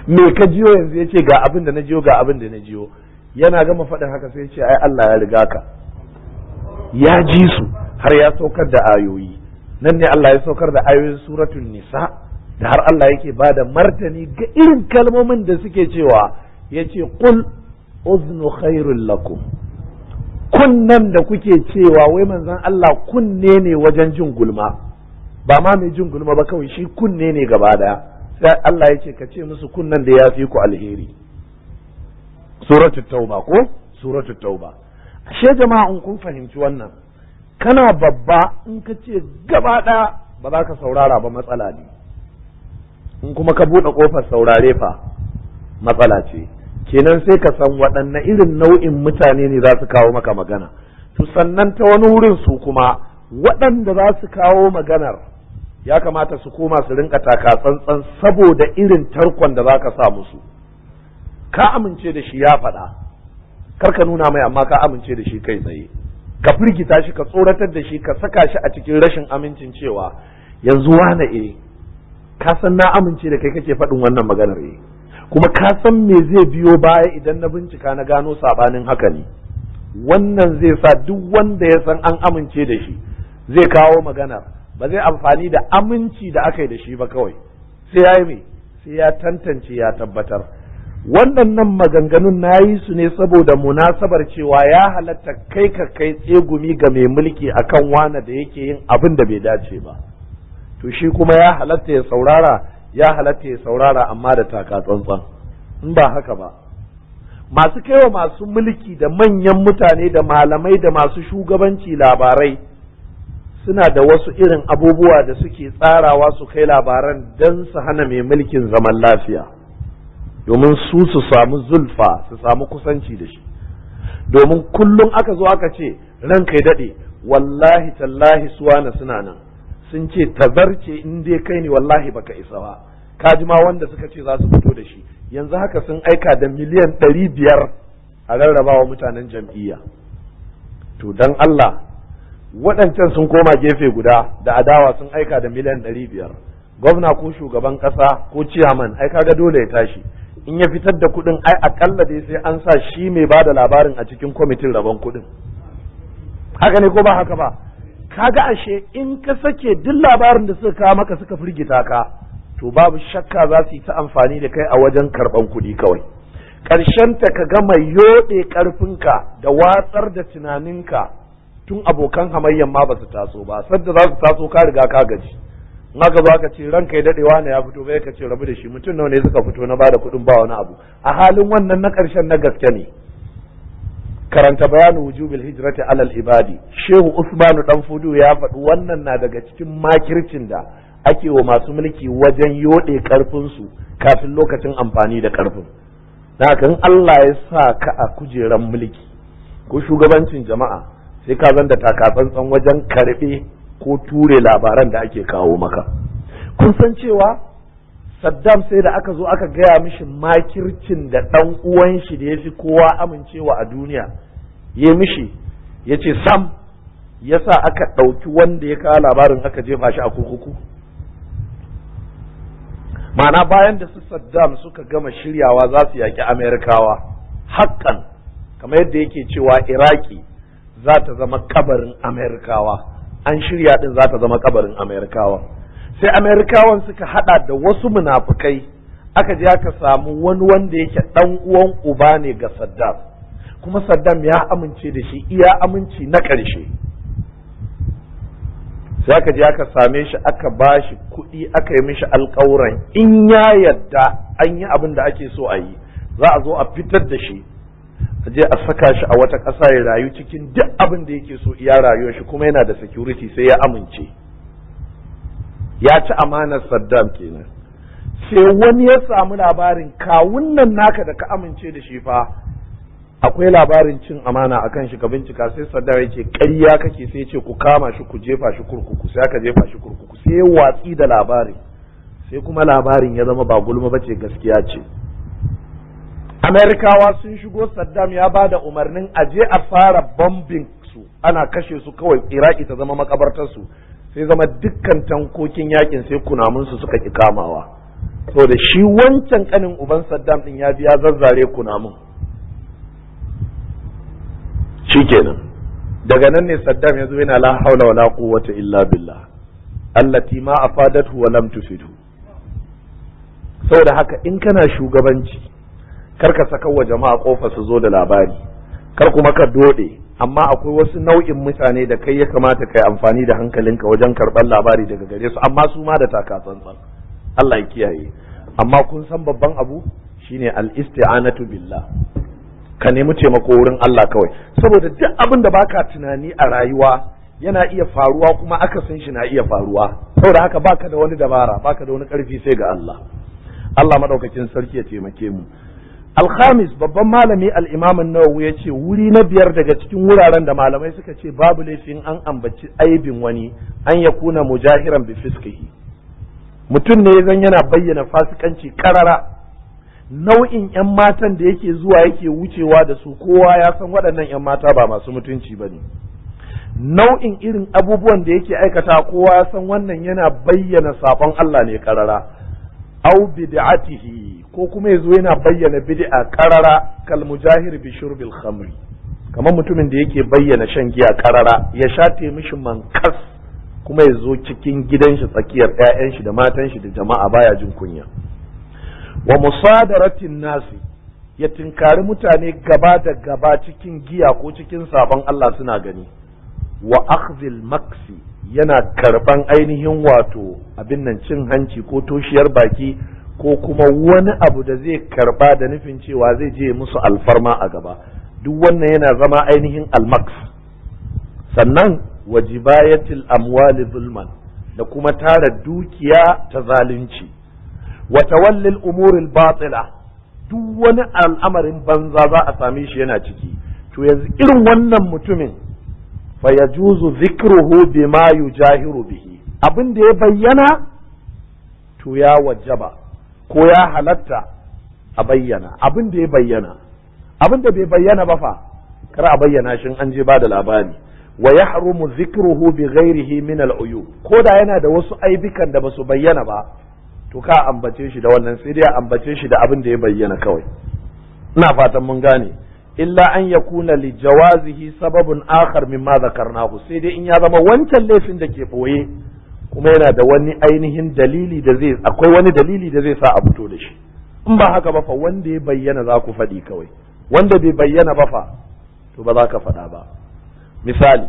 Me ka jiyo yanzu? Ya ce ga abin da na jiyo, ga abin da na jiyo. Yana gama faɗin haka, sai ya ce ai Allah ya riga ka, ya ji su har ya saukar da ayoyi. Nan ne Allah ya saukar da ayoyin Suratul Nisa, da har Allah yake ba da martani ga irin kalmomin da suke cewa. Ya ce qul uznu khairul lakum, kunnan da kuke cewa wai manzon Allah kunne ne wajen jin gulma, ba ma mai jin gulma ba kawai, shi kunne ne gaba daya. Sai Allah ya ce ka ce musu kunnan da ya fi ku alheri. Suratul Tauba ko Suratul Tauba. Ashe jama'a, in kun fahimci wannan, kana babba, in ka ce gaba daya ba za ka saurara ba, matsala ne. In kuma ka buɗe ƙofar saurare fa, matsala ce. Kenan sai ka san waɗanne irin nau'in mutane ne za su kawo maka magana. To sannan ta wani wurin, su kuma waɗanda za su kawo maganar ya kamata su koma su rinka taka tsantsan, saboda irin tarkon da za ka sa musu. Ka amince da shi ya faɗa, kar ka nuna mai, amma ka amince da shi kai tsaye. Ka firgita shi, ka tsoratar da shi, ka saka shi a cikin rashin amincin cewa yanzu wane, eh, ka san na amince da kai kake faɗin wannan maganar, eh, kuma ka san me zai biyo baya idan na bincika na gano sabanin haka ne. Wannan zai sa duk wanda ya san an amince da shi zai kawo maganar, ba zai amfani da aminci da aka yi da shi ba kawai, sai ya yi me? Sai ya tantance, ya tabbatar. Waɗannan maganganun na yi su ne saboda munasabar cewa ya halatta kai ka kai tsegumi ga mai mulki akan wane da yake yin abin da bai dace ba. To shi kuma ya halatta ya saurara, ya halatta ya saurara, amma da taka tsantsan. In ba haka ba, masu kaiwa masu mulki da manyan mutane da malamai da masu shugabanci labarai suna da wasu irin abubuwa da suke tsarawa su kai labaran don su hana mai mulkin zaman lafiya, domin su su samu zulfa, su samu kusanci da shi. Domin kullum aka zo aka ce ranka ya daɗe, wallahi tallahi suwana suna nan sun ce tazarce, in dai kai ne wallahi baka isa ba, ka ji ma wanda suka ce za su fito da shi. Yanzu haka sun aika da miliyan 500 a rarrabawa mutanen jam'iyya. To dan Allah, waɗancan sun koma gefe guda da adawa, sun aika da miliyan 500. Gwamna ko shugaban ƙasa ko ciyaman, ai kaga dole ya tashi. In ya fitar da kuɗin, ai akalla dai sai an sa shi mai ba da labarin a cikin kwamitin rabon kuɗin. Haka ne ko ba haka ba? Kaga ashe in ka sake duk labarin da suka kawo maka suka firgita ka, to babu shakka za su yi ta amfani da kai a wajen karɓan kuɗi kawai. Ƙarshen ta ka gama yoɗe ƙarfinka da watsar da tunaninka tun abokan hamayyan ma ba su taso ba. Sadda za su taso, ka riga ka gaji. In aka zo aka ce ranka ya daɗewa ne ya fito bai, ka ce rabu da shi, mutum nawa ne suka fito na bada kuɗin, ba wani abu. A halin wannan na ƙarshen na gaske ne. Karanta Bayanu Wujubil Hijrati Alal Ibadi, Shehu Usmanu Dan Fudu ya faɗi wannan na daga cikin makircin da ake wa masu mulki wajen yoɗe ƙarfinsu kafin lokacin amfani da ƙarfin. Haka in Allah ya sa ka a kujeran mulki ko shugabancin jama'a, sai ka zan da takatsantsan wajen karɓe ko ture labaran da ake kawo maka. Kun san cewa Saddam sai da aka zo aka gaya mishi makircin da ɗan uwan shi da ya fi kowa amincewa a duniya ya mishi, ya ce sam, ya sa aka ɗauki wanda ya kawo labarin aka jefa shi a kurkuku. Ma'ana bayan da su Saddam suka gama shiryawa za su yaƙi Amerikawa haƙƙan, kamar yadda yake cewa Iraki za ta zama kabarin Amerikawa, an shirya din za ta zama kabarin Amerikawa. Sai Amerikawan suka hada da wasu munafukai, aka je aka samu wani wanda yake dan uwan uba ne ga Saddam, kuma Saddam ya amince da shi iya aminci na ƙarshe. Sai aka je aka same shi, aka ba shi kuɗi, aka yi mishi alƙawuran in ya yadda an yi abin da ake so a yi, za a zo a fitar da shi, a je a saka shi a wata ƙasa ya rayu cikin duk abin da yake so iya rayuwar shi, kuma yana da security. Sai ya amince, ya ci amanar Saddam kenan. Sai wani ya samu labarin kawun nan naka da ka amince da shi fa akwai labarin cin amana akan shi, ka bincika. Sai Saddam yake ƙarya kake, sai ce ku kama shi ku jefa shi kurkuku. Sai aka jefa shi kurkuku, sai ya watsi da labarin, sai kuma labarin ya zama ba gulma bace, gaskiya ce. Amerikawa sun shigo, Saddam ya ba da umarnin a je a fara bombing su, ana kashe su kawai, Iraki ta zama makabartar su. Sai zama dukkan tankokin yakin sai kunamun su suka ki kamawa, saboda shi wancan kanin uban Saddam din ya biya zazzare kunamun. Shikenan daga nan ne Saddam ya zo yana la haula wala quwwata illa billah allati ma afadathu wa lam tufidhu. Saboda haka in kana shugabanci, kar ka saka wa jama'a kofa su zo da labari, kar kuma ka dode. Amma akwai wasu nau'in mutane da kai ya kamata kai amfani da hankalinka wajen karɓar labari daga gare su, amma su ma da taka tsantsan. Allah ya kiyaye. Amma kun san babban abu shine al-isti'anatu billah, ka nemi taimako wurin Allah kawai, saboda duk abin da baka tunani a rayuwa yana iya faruwa, kuma akasin shi na iya faruwa. Saboda haka baka da wani dabara, baka da wani karfi sai ga Allah. Allah madaukakin sarki ya taimake mu. Alhamis, babban malami al-Imam an-Nawawi yace wuri na biyar daga cikin wuraren da malamai suka ce babu laifin an ambaci aibin wani, an yakuna mujahiran bi fiskihi. Mutum ne zan yana bayyana fasikanci karara, nau'in yan matan da yake zuwa yake wucewa da su kowa ya san waɗannan yan mata ba masu mutunci bane. Nau'in irin abubuwan da yake aikata kowa ya san wannan yana bayyana sabon Allah ne karara. Au bid'atihi, ko kuma yazo yana bayyana bid'a karara, kal mujahir bi shurbil khamri, kamar mutumin da yake bayyana shan giya karara, ya shate mishi mankas kuma yazo cikin gidan shi tsakiyar ƴaƴan shi da matan shi da jama'a baya jin kunya. Wa musadaratin nasi, ya tinkari mutane gaba da gaba cikin giya ko cikin sabon Allah suna gani. Wa akhdhil maksi, yana karban ainihin wato abin nan cin hanci ko toshiyar baki ko kuma wani abu da zai karba da nufin cewa zai je musu alfarma a gaba, duk wannan yana zama ainihin almaks. Sannan wajibayatil amwali zulman, da kuma tara dukiya ta zalunci. Wa tawallil umuril batila, duk wani al'amarin banza za a same shi yana ciki. To yanzu irin wannan mutumin fayajuzu zikruhu bima yujahiru bihi, abin da ya bayyana to ya wajaba ko ya halatta a bayyana abin da ya bayyana. Abin da bai bayyana ba fa kar a bayyana shi an je ba da labari. Wa yahrumu zikruhu bi ghairihi min al-uyub, ko da yana da wasu aibikan da basu bayyana ba to ka ambace shi da wannan, sai dai ambace shi da abin da ya bayyana kawai. Ina fatan mun gane. Illa an yakuna li jawazihi sababun akhar mimma zakarnahu, sai dai in ya zama wancan laifin da ke boye kuma yana da wani ainihin dalili da zai, akwai wani dalili da zai sa a fito da shi. In ba haka ba fa wanda ya bayyana za ku faɗi kawai, wanda bai bayyana ba fa to ba za ka faɗa ba. Misali,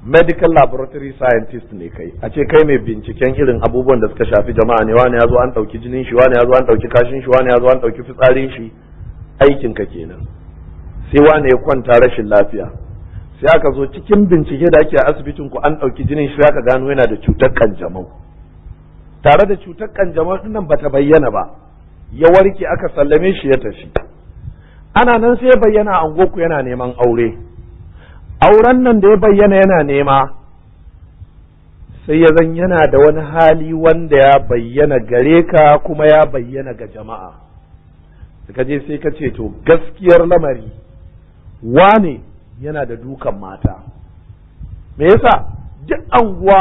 medical laboratory scientist ne kai, a ce kai mai binciken irin abubuwan da suka shafi jama'a ne, wani ya zo an ɗauki jinin shi, wani ya zo an ɗauki kashin shi, wani ya zo an ɗauki fitsarin shi, aikin ka kenan. Sai wani ya kwanta rashin lafiya, sai aka zo cikin bincike da ake a asibitin ku an ɗauki jinin shi, aka gano yana da cutar kanjamau. Tare da cutar kanjamau dinnan bata bayyana ba, ya warke aka sallame shi ya tafi. Ana nan sai ya bayyana a angoku yana neman aure. Auren nan da ya bayyana yana nema, Sai ya zan yana da wani hali wanda ya bayyana gare ka kuma ya bayyana ga jama'a. Ka je sai ka ce to gaskiyar lamari wane yana da dukan mata. Me yasa? Duk anguwa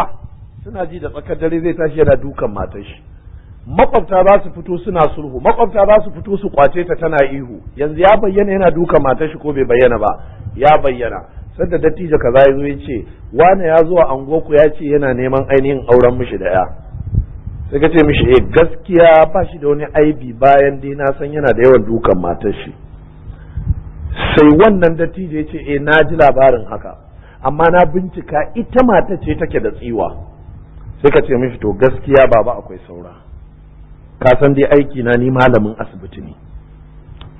suna ji da tsakar dare zai tashi yana dukan matar shi. Makwabta za su fito suna sulhu, makwabta za su fito su kwace ta tana ihu. Yanzu ya bayyana yana dukan matar shi ko bai bayyana ba? Ya bayyana. Sanda dattijo kaza ya zo ya ce wane ya zo a anguwarku ya ce yana neman ainihin auren mishi da ya. Sai ka ce mishi eh gaskiya ba shi da wani aibi bayan dai na san yana da yawan dukan matar shi. Sai wannan dattijo ya ce eh na ji labarin haka, amma na bincika ita mata ce take da tsiwa. Sai ka ce mishi to gaskiya baba akwai saura, ka san dai aiki na ni malamin asibiti ne,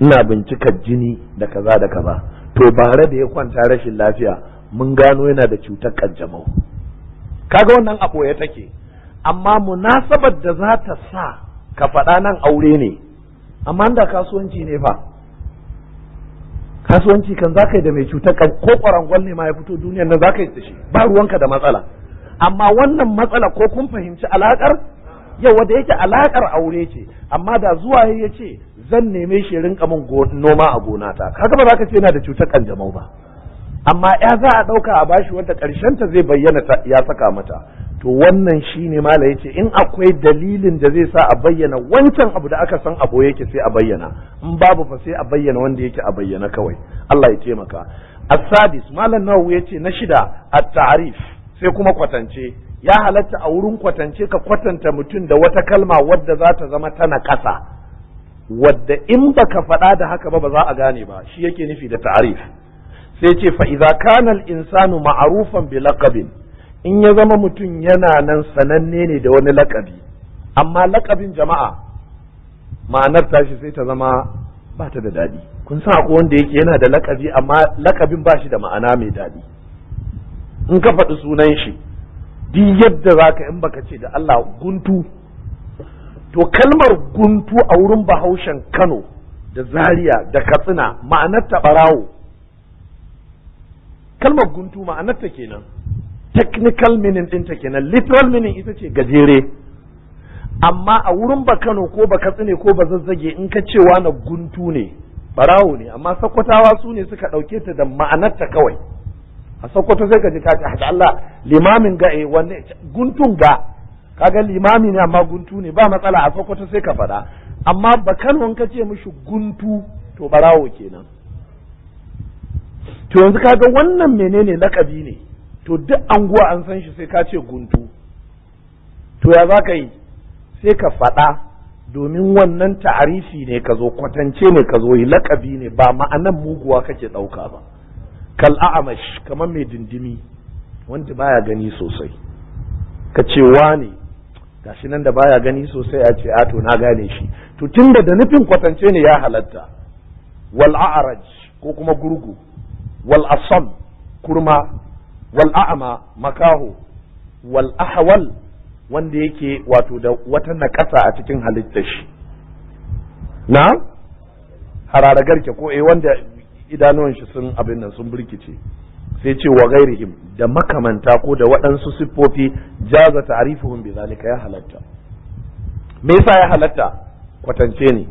ina bincikar jini da kaza da kaza. To bare da ya kwanta rashin lafiya mun gano yana da cutar kanjamau. Kaga wannan a ɓoye take, amma munasabar da za ta sa ka faɗa nan aure ne. Amma da kasuwanci ne fa, kasuwanci kan za ka yi da mai cutar ko ƙwarangwal ne ma ya fito duniyar nan za ka yi da shi, ba ruwanka da matsala. Amma wannan matsala ko kun fahimci alaƙar yau da yake alaƙar aure ce, amma da zuwa ya ce zan neme shi rinka min noma a gonata, kaga ba za ka ce yana da cutar kanjamau ba. Amma ya za a ɗauka a bashi wanda ƙarshen ta zai bayyana ya saka mata. To wannan shine mala yace in akwai dalilin da zai sa a bayyana wancan abu da aka san abu yake sai a bayyana, in babu fa sai a bayyana wanda yake a bayyana kawai. Allah ya taimaka. As-sadis, malam Nawawi yace na shida at-ta'rif, sai kuma kwatance. Ya halatta a wurin kwatance ka kwatanta mutum da wata kalma wadda za ta zama tana ƙasa, wadda in baka faɗa da haka ba ba za a gane ba. Shi yake nufi da ta'rif. Sai ce fa idza kana al-insanu ma'rufan bi laqabin, in ya zama mutum yana nan sananne ne da wani lakabi, amma lakabin jama'a ma'anar tashi sai ta zama ba ta da daɗi. Kun san akwai wanda yake yana da lakabi amma lakabin ba shi da ma'ana mai daɗi. In ka faɗi sunan shi duk yadda za ka in baka ce da Allah guntu, to kalmar guntu a wurin Bahaushen Kano da Zaria da Katsina ma'anar ta ɓarawo. Kalmar guntu ma'anar ta kenan, technical meaning ɗinta kenan, literal meaning ita ce gajere. Amma a wurin ba Kano ko ba Katsine ko ba Zazzage in ka cewa na guntu ne barawo ne. Amma Sakkwatawa su ne suka ɗauke ta da ma'anarta kawai. A Sokoto sai ka ji ka ce Allah limamin ga eh wanne guntun ga, kaga limami ne amma guntu ne, ba matsala a Sokoto sai ka faɗa. Amma ba Kano in ka ce mishi guntu to barawo kenan. To yanzu kaga wannan menene lakabi ne, to duk anguwa an san shi sai ka ce guntu. To ya za ka yi? Sai ka faɗa, domin wannan ta'arifi ne ka zo, kwatance ne ka zo yi, lakabi ne, ba ma'anan muguwa kake ɗauka ba. Kal a'amash, kamar mai dindimi wanda baya gani sosai, ka ce wane gashi nan da baya gani sosai, a ce a to na gane shi. To tunda da nufin kwatance ne ya halatta. Wal a'raj, ko kuma gurgu, wal asam kurma, wal a'ma makaho, wal ahwal wanda yake wato da wata naƙasa a cikin halittar shi, na harara garke ko eh wanda idanuwan shi sun abin nan sun birkice. Sai ce wa ghairihim, da makamanta ko da waɗansu siffofi, jaza ta'rifuhum bi zalika, ya halatta. Me yasa ya halatta? Kwatance ne.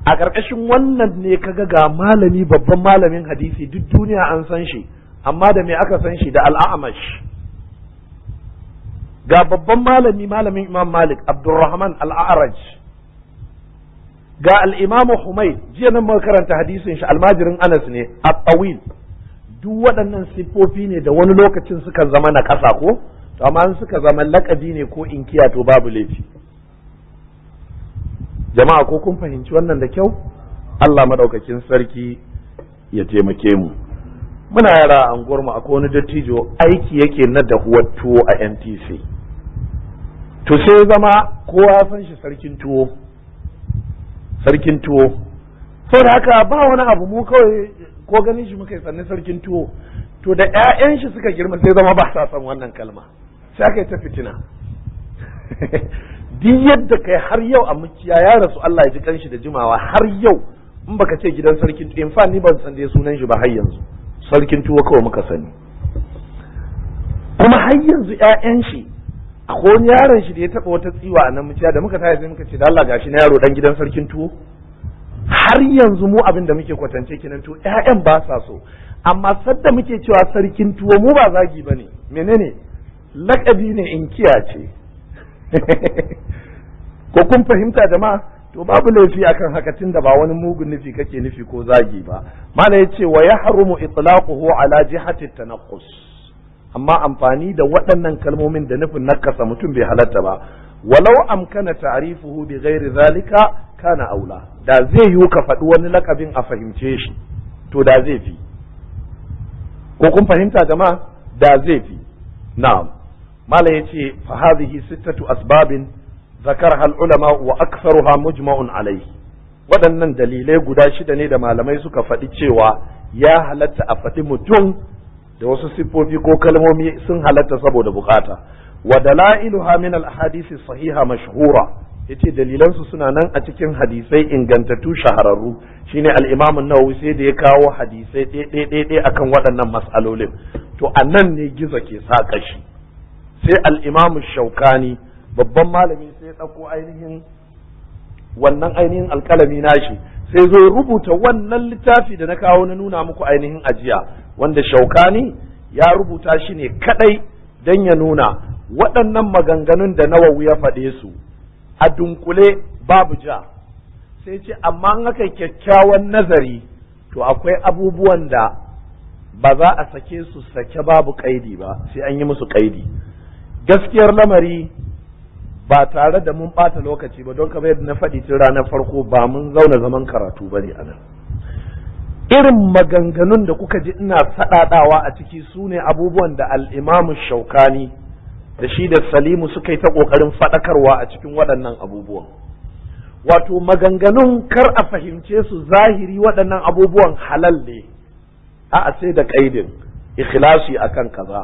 A ƙarƙashin wannan ne kaga ga malami, babban malamin hadisi, duk duniya an san shi, amma da me aka san shi? Da al'amash. Ga babban malami, malamin Imam Malik, Abdurrahman al-A'raj. Ga al-Imam Humayd, jiya nan muka karanta hadisin shi, almajirin Anas ne, at-tawil. Duk waɗannan siffofi ne da wani lokacin suka zama na ƙasa ko, to amma in suka zama laƙabi ne ko inkiya to babu laifi. Jama'a ko kun fahimci wannan da kyau? Allah madaukakin sarki ya taimake mu. Muna yara a unguwarmu akwai wani dattijo aiki yake na dahuwar tuwo a NTC. To sai zama kowa ya san shi sarkin tuwo, sarkin tuwo. Saboda haka ba wani abu, mu kawai ko ganin shi muka yi sannan sarkin tuwo. To da 'ya'yan shi suka girma sai zama ba sa son wannan kalma, sai aka yi ta fitina. Duk yadda kai har yau a muciya ya rasu, Allah ya ji kanshi da jimawa, har yau in baka ce gidan sarkin tuwo, in fa ni ban san dai sunan shi ba har yanzu, sarkin tuwo kawai muka sani. Ko Kuma har yanzu 'ya'yan shi, akwai wani yaron shi da ya taɓa wata tsiwa a nan muciya da muka tashi, sai muka ce, "Da Allah, gashi na yaro dan gidan sarkin tuwo." Har yanzu mu abin da muke kwatance kenan. To, 'ya'yan ba sa so, amma sadda muke cewa sarkin tuwo, mu ba zagi bane. Menene? Lakabi ne, inkiya ce. Ko kun fahimta, jama'a? To, babu laifi akan haka, tunda ba wani mugun nufi kake nufi ko zagi ba. Mala yace: "Wa yahrumu itlaquhu ala jihati tanaqqus." Amma amfani da waɗannan kalmomin da nufin nakasa mutum bai halatta ba. "Walau amkana ta'rifuhu bi ghairi zalika kana aula." Da zai yiwu ka faɗi wani lakabin a fahimce shi, to da zai fi. Ko kun fahimta, jama'a? Da zai fi. Na'am. Mala yace: "Fa hadhihi sittatu asbabin ذكرها العلماء وأكثرها مجمع عليه." Waɗannan dalilai guda shida ne da malamai suka faɗi cewa ya halatta a faɗi mutum da wasu siffofi ko kalmomi, sun halatta saboda bukata. "Wa dalailuha min al ahadisi sahiha mashhura." Yace dalilan su suna nan a cikin hadisai ingantattu shahararru. Shine al-Imam an-Nawawi sai da ya kawo hadisai ɗaya akan waɗannan mas'alolin. To, anan ne gizo ke saka shi. Sai al-Imam Shaukani, babban malami, sai ya ɗauko ainihin wannan ainihin alƙalami nashi, sai zo ya rubuta wannan littafi da na kawo na nuna muku ainihin ajiya, wanda Shaukani ya rubuta shi ne kadai don ya nuna waɗannan maganganun da Nawawi ya faɗe su a dunkule, babu ja. Sai ce amma in aka kyakkyawan nazari, to akwai abubuwan da ba za a sake su sake babu kaidi ba, sai an yi musu kaidi. Gaskiyar lamari, ba tare da mun ɓata lokaci ba, don kamar yadda na faɗi tun ranar farko, ba mun zauna zaman karatu ba ne a nan. Irin maganganun da kuka ji ina saɗaɗawa a ciki su ne abubuwan da Al'imamu Shaukani da shi da Salimu suka yi ta ƙoƙarin faɗakarwa a cikin waɗannan abubuwan. Wato maganganun, kar a fahimce su zahiri waɗannan abubuwan halal ne. A'a, sai da ƙaidin ikhlasi akan kaza.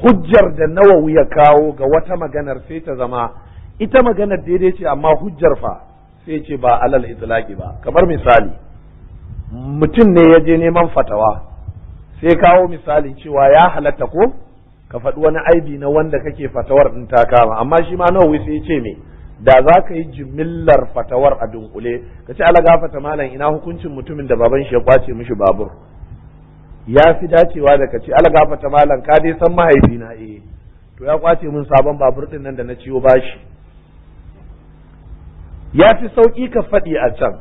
Hujjar da Nawawi ya kawo ga wata maganar sai ta zama ita maganar daidai ce, amma hujjar fa sai ce ba alal itlaqi ba. Kamar misali, mutum ne ya je neman fatawa, sai kawo misali cewa ya halatta ko ka faɗi wani aibi na wanda kake fatawar in ta kama. Amma shi ma Nawawi sai ce me da za ka yi jimillar fatawar a dunkule, ka ce, "Ala gafata malam, ina hukuncin mutumin da baban shi ya kwace mishi babur?" Ya fi dacewa da ka ce, "Ala gafata malam, ka dai san mahaifina, eh, to ya kwace min sabon babur din nan da na ciwo bashi." Ya fi sauki ka faɗi a can.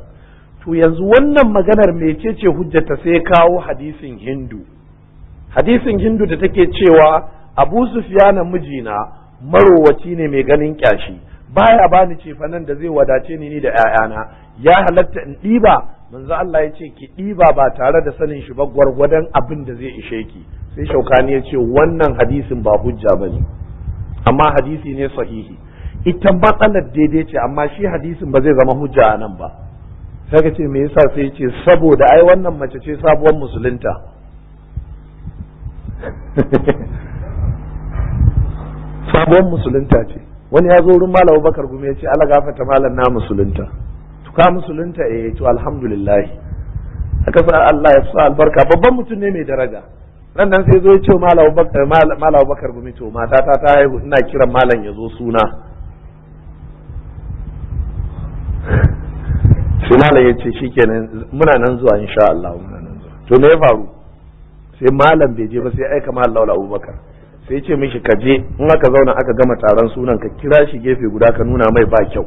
To, yanzu wannan maganar mecece hujjata? Sai kawo hadisin Hindu, hadisin Hindu da take cewa Abu Sufyana mijina marowaci ne mai ganin kyashi, baya bani cefanen da zai wadace ni da 'ya'yana, ya halatta in ɗiba? Manzo Allah ya ce ki ɗiba ba tare da sanin shi ba, gwargwadon abin da zai ishe ki. Sai Shaukani ya ce wannan hadisin ba hujja bane, amma hadisi ne sahihi. Ita matsalar daidai ce, amma shi hadisin ba zai zama hujja a nan ba. Sai ka ce me yasa? Sai ce saboda ai wannan mace ce sabuwar musulunta. Sabuwar musulunta ce. Wani ya zo wurin Malam Bakar Gumi ya ce, "Ala gafata malam, na musulunta." "To, ka musulunta? Eh, to alhamdulillah, aka sa Allah ya sa albarka." Babban mutum ne mai daraja. Nan nan sai zo ya ce Malam Bakar, Malam Bakar Gumi, to matata ta haihu, ina kiran malam ya zo suna. Sai malam ya ce, "Shikenan, muna nan zuwa, insha Allah, muna nan zuwa." To, me ya faru? Sai malam bai je ba, sai aika Malam Lawal Abubakar, sai ce mishi, "Ka je, in aka zauna aka gama taron sunan, ka kira shi gefe guda ka nuna mai ba kyau."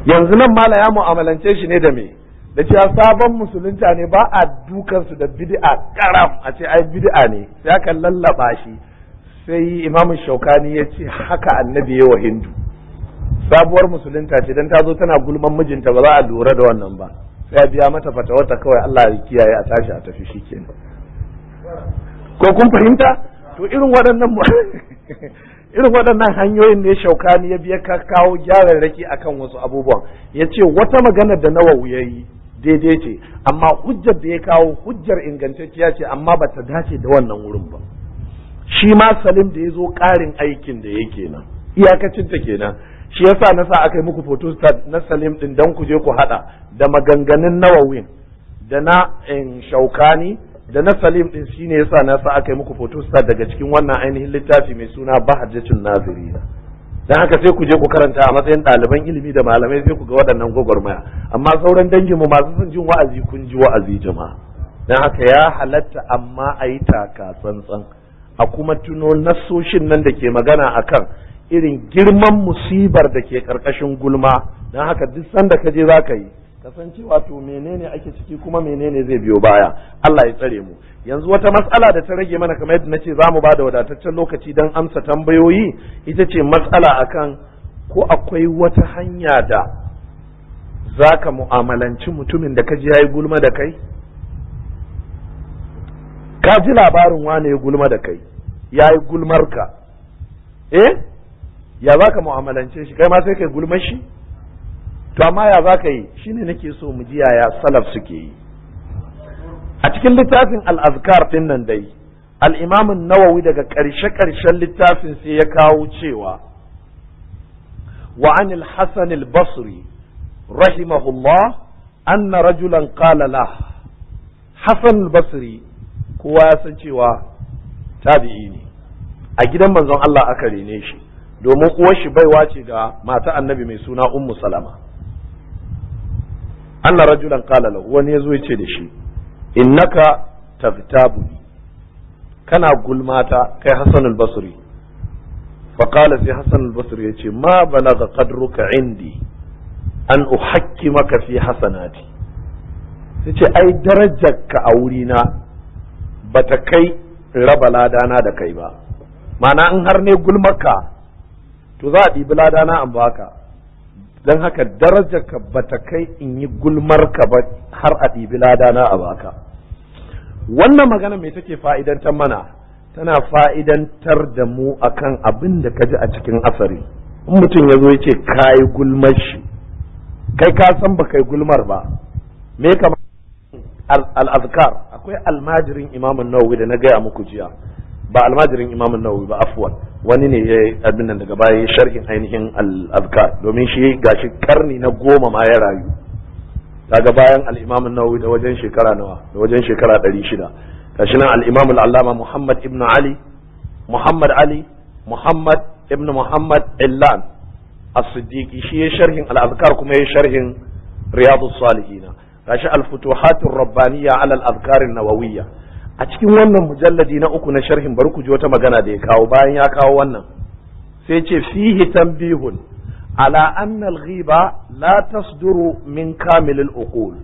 Yanzu nan mala ya mu'amalance shi ne da me? Da cewa sabon musulunta ne, ba a dukan su da bid'a karam a ce ai bid'a ne, sai aka lallaba shi. Sai Imamu Shaukani ya ce haka Annabi ya wa Hindu, sabuwar musulunta ce, dan ta zo tana gulman mijinta, ba za a lura da wannan ba, sai a biya mata fatawarta kawai, Allah ya kiyaye, a tashi a tafi, shikenan. Ko kun fahimta? To, irin waɗannan hanyoyin ne Shaukani ya biya ka kawo gyararraki akan wasu abubuwan. Ya ce wata magana da Nawawi ya yi daidai ce, amma hujjar da ya kawo hujjar ingantacciya ce, amma ba ta dace da wannan wurin ba. Shi ma Salim da ya zo, ƙarin aikin da yake nan iyakacin ta kenan. Shi yasa na sa aka yi muku photostat na Salim din dan ku je ku hada da maganganun Nawawin da na Shaukani. Da na Salim din shine yasa na sa aka yi muku photostat daga cikin wannan ainihin littafi mai suna Bahjatul Nazirina. Dan haka sai ku je ku karanta a matsayin ɗaliban ilimi da malamai, sai ku ga waɗannan gwagwarmaya. Amma sauran dangin mu masu son jin wa'azi, kun ji wa'azi jama'a. Dan haka ya halatta, amma a yi taka tsantsan, a kuma tuno nassoshin nan da ke magana akan irin girman musibar da ke karkashin gulma. Dan haka duk sanda ka je za ka yi, kasancewa to menene ake ciki kuma menene zai biyo baya. Allah ya tsare mu. Yanzu wata matsala da ta rage mana, kamar yadda nace zamu bada wadataccen lokaci don amsa tambayoyi, ita ce matsala akan ko akwai wata hanya da zaka mu'amalanci mutumin da ka ji yayi gulma da kai. Ka ji labarin wane ya gulma da kai, yayi gulmar ka, ya zaka mu'amalance shi? Kai ma sai kai gulmar shi? To amma ya za ka yi? Shine nake so mu ji yaya salaf suke yi. A cikin littafin al-Azkar din nan dai, al-Imam an-Nawawi daga ƙarshe ƙarshen littafin sai ya kawo cewa wa an al-Hasan al-Basri rahimahullah anna rajulan qala lah. Hasan al-Basri kowa ya san cewa tabi'i ne, a gidan manzon Allah aka rene shi, domin uwar shi baiwa ce ga mata Annabi mai suna Ummu Salama. Anna rajulan qala lahu, wani yazo yace da shi, "Innaka taghtabuni, kana gulmata, kai Hasan al-Basri." Fa qala, sai Hasan al-Basri yace, "Ma balagha qadruka indi an uhakkimaka fi hasanati." Yace, "Ai darajarka a wurina bata kai raba ladana da kai ba. Ma'ana in har ne gulmarka, to za a ɗibi ladana an baka. Don haka darajarka bata kai in yi gulmarka ba har a ɗibi ladana a baka." Wannan magana mai take fa'idantar mana? Tana fa'idantar da mu akan abin da ka ji a cikin asari. In mutum ya zo ya ce ka yi gulmar shi, kai ka san ba kai gulmar ba, me kama al-Azkar? Akwai almajirin Imamun Nawawi da na gaya muku jiya, ba almajirin Imamun Nawawi ba, afwan, wani ne ya abin nan daga baya ya sharhin ainihin al-Azkar, domin shi gashi karni na 10 ma ya rayu, daga bayan al-Imam Nawawi da wajen shekara nawa? Da wajen shekara 600. Gashi nan al-Imam al-Allama Muhammad ibn Ali Muhammad Ali Muhammad ibn Muhammad Illan as-Siddiqi, shi ya sharhin al-Azkar kuma ya sharhin Riyadus Salihin. Gashi al-Futuhat ar-Rabbaniyya ala al-Azkar an-Nawawiyya. A cikin wannan mujalladi na uku na sharhin, bari ku ji wata magana da ya kawo. Bayan ya kawo wannan sai ce, "Fihi tanbihun ala anna al-ghiba la tasduru min kamil al-uqul."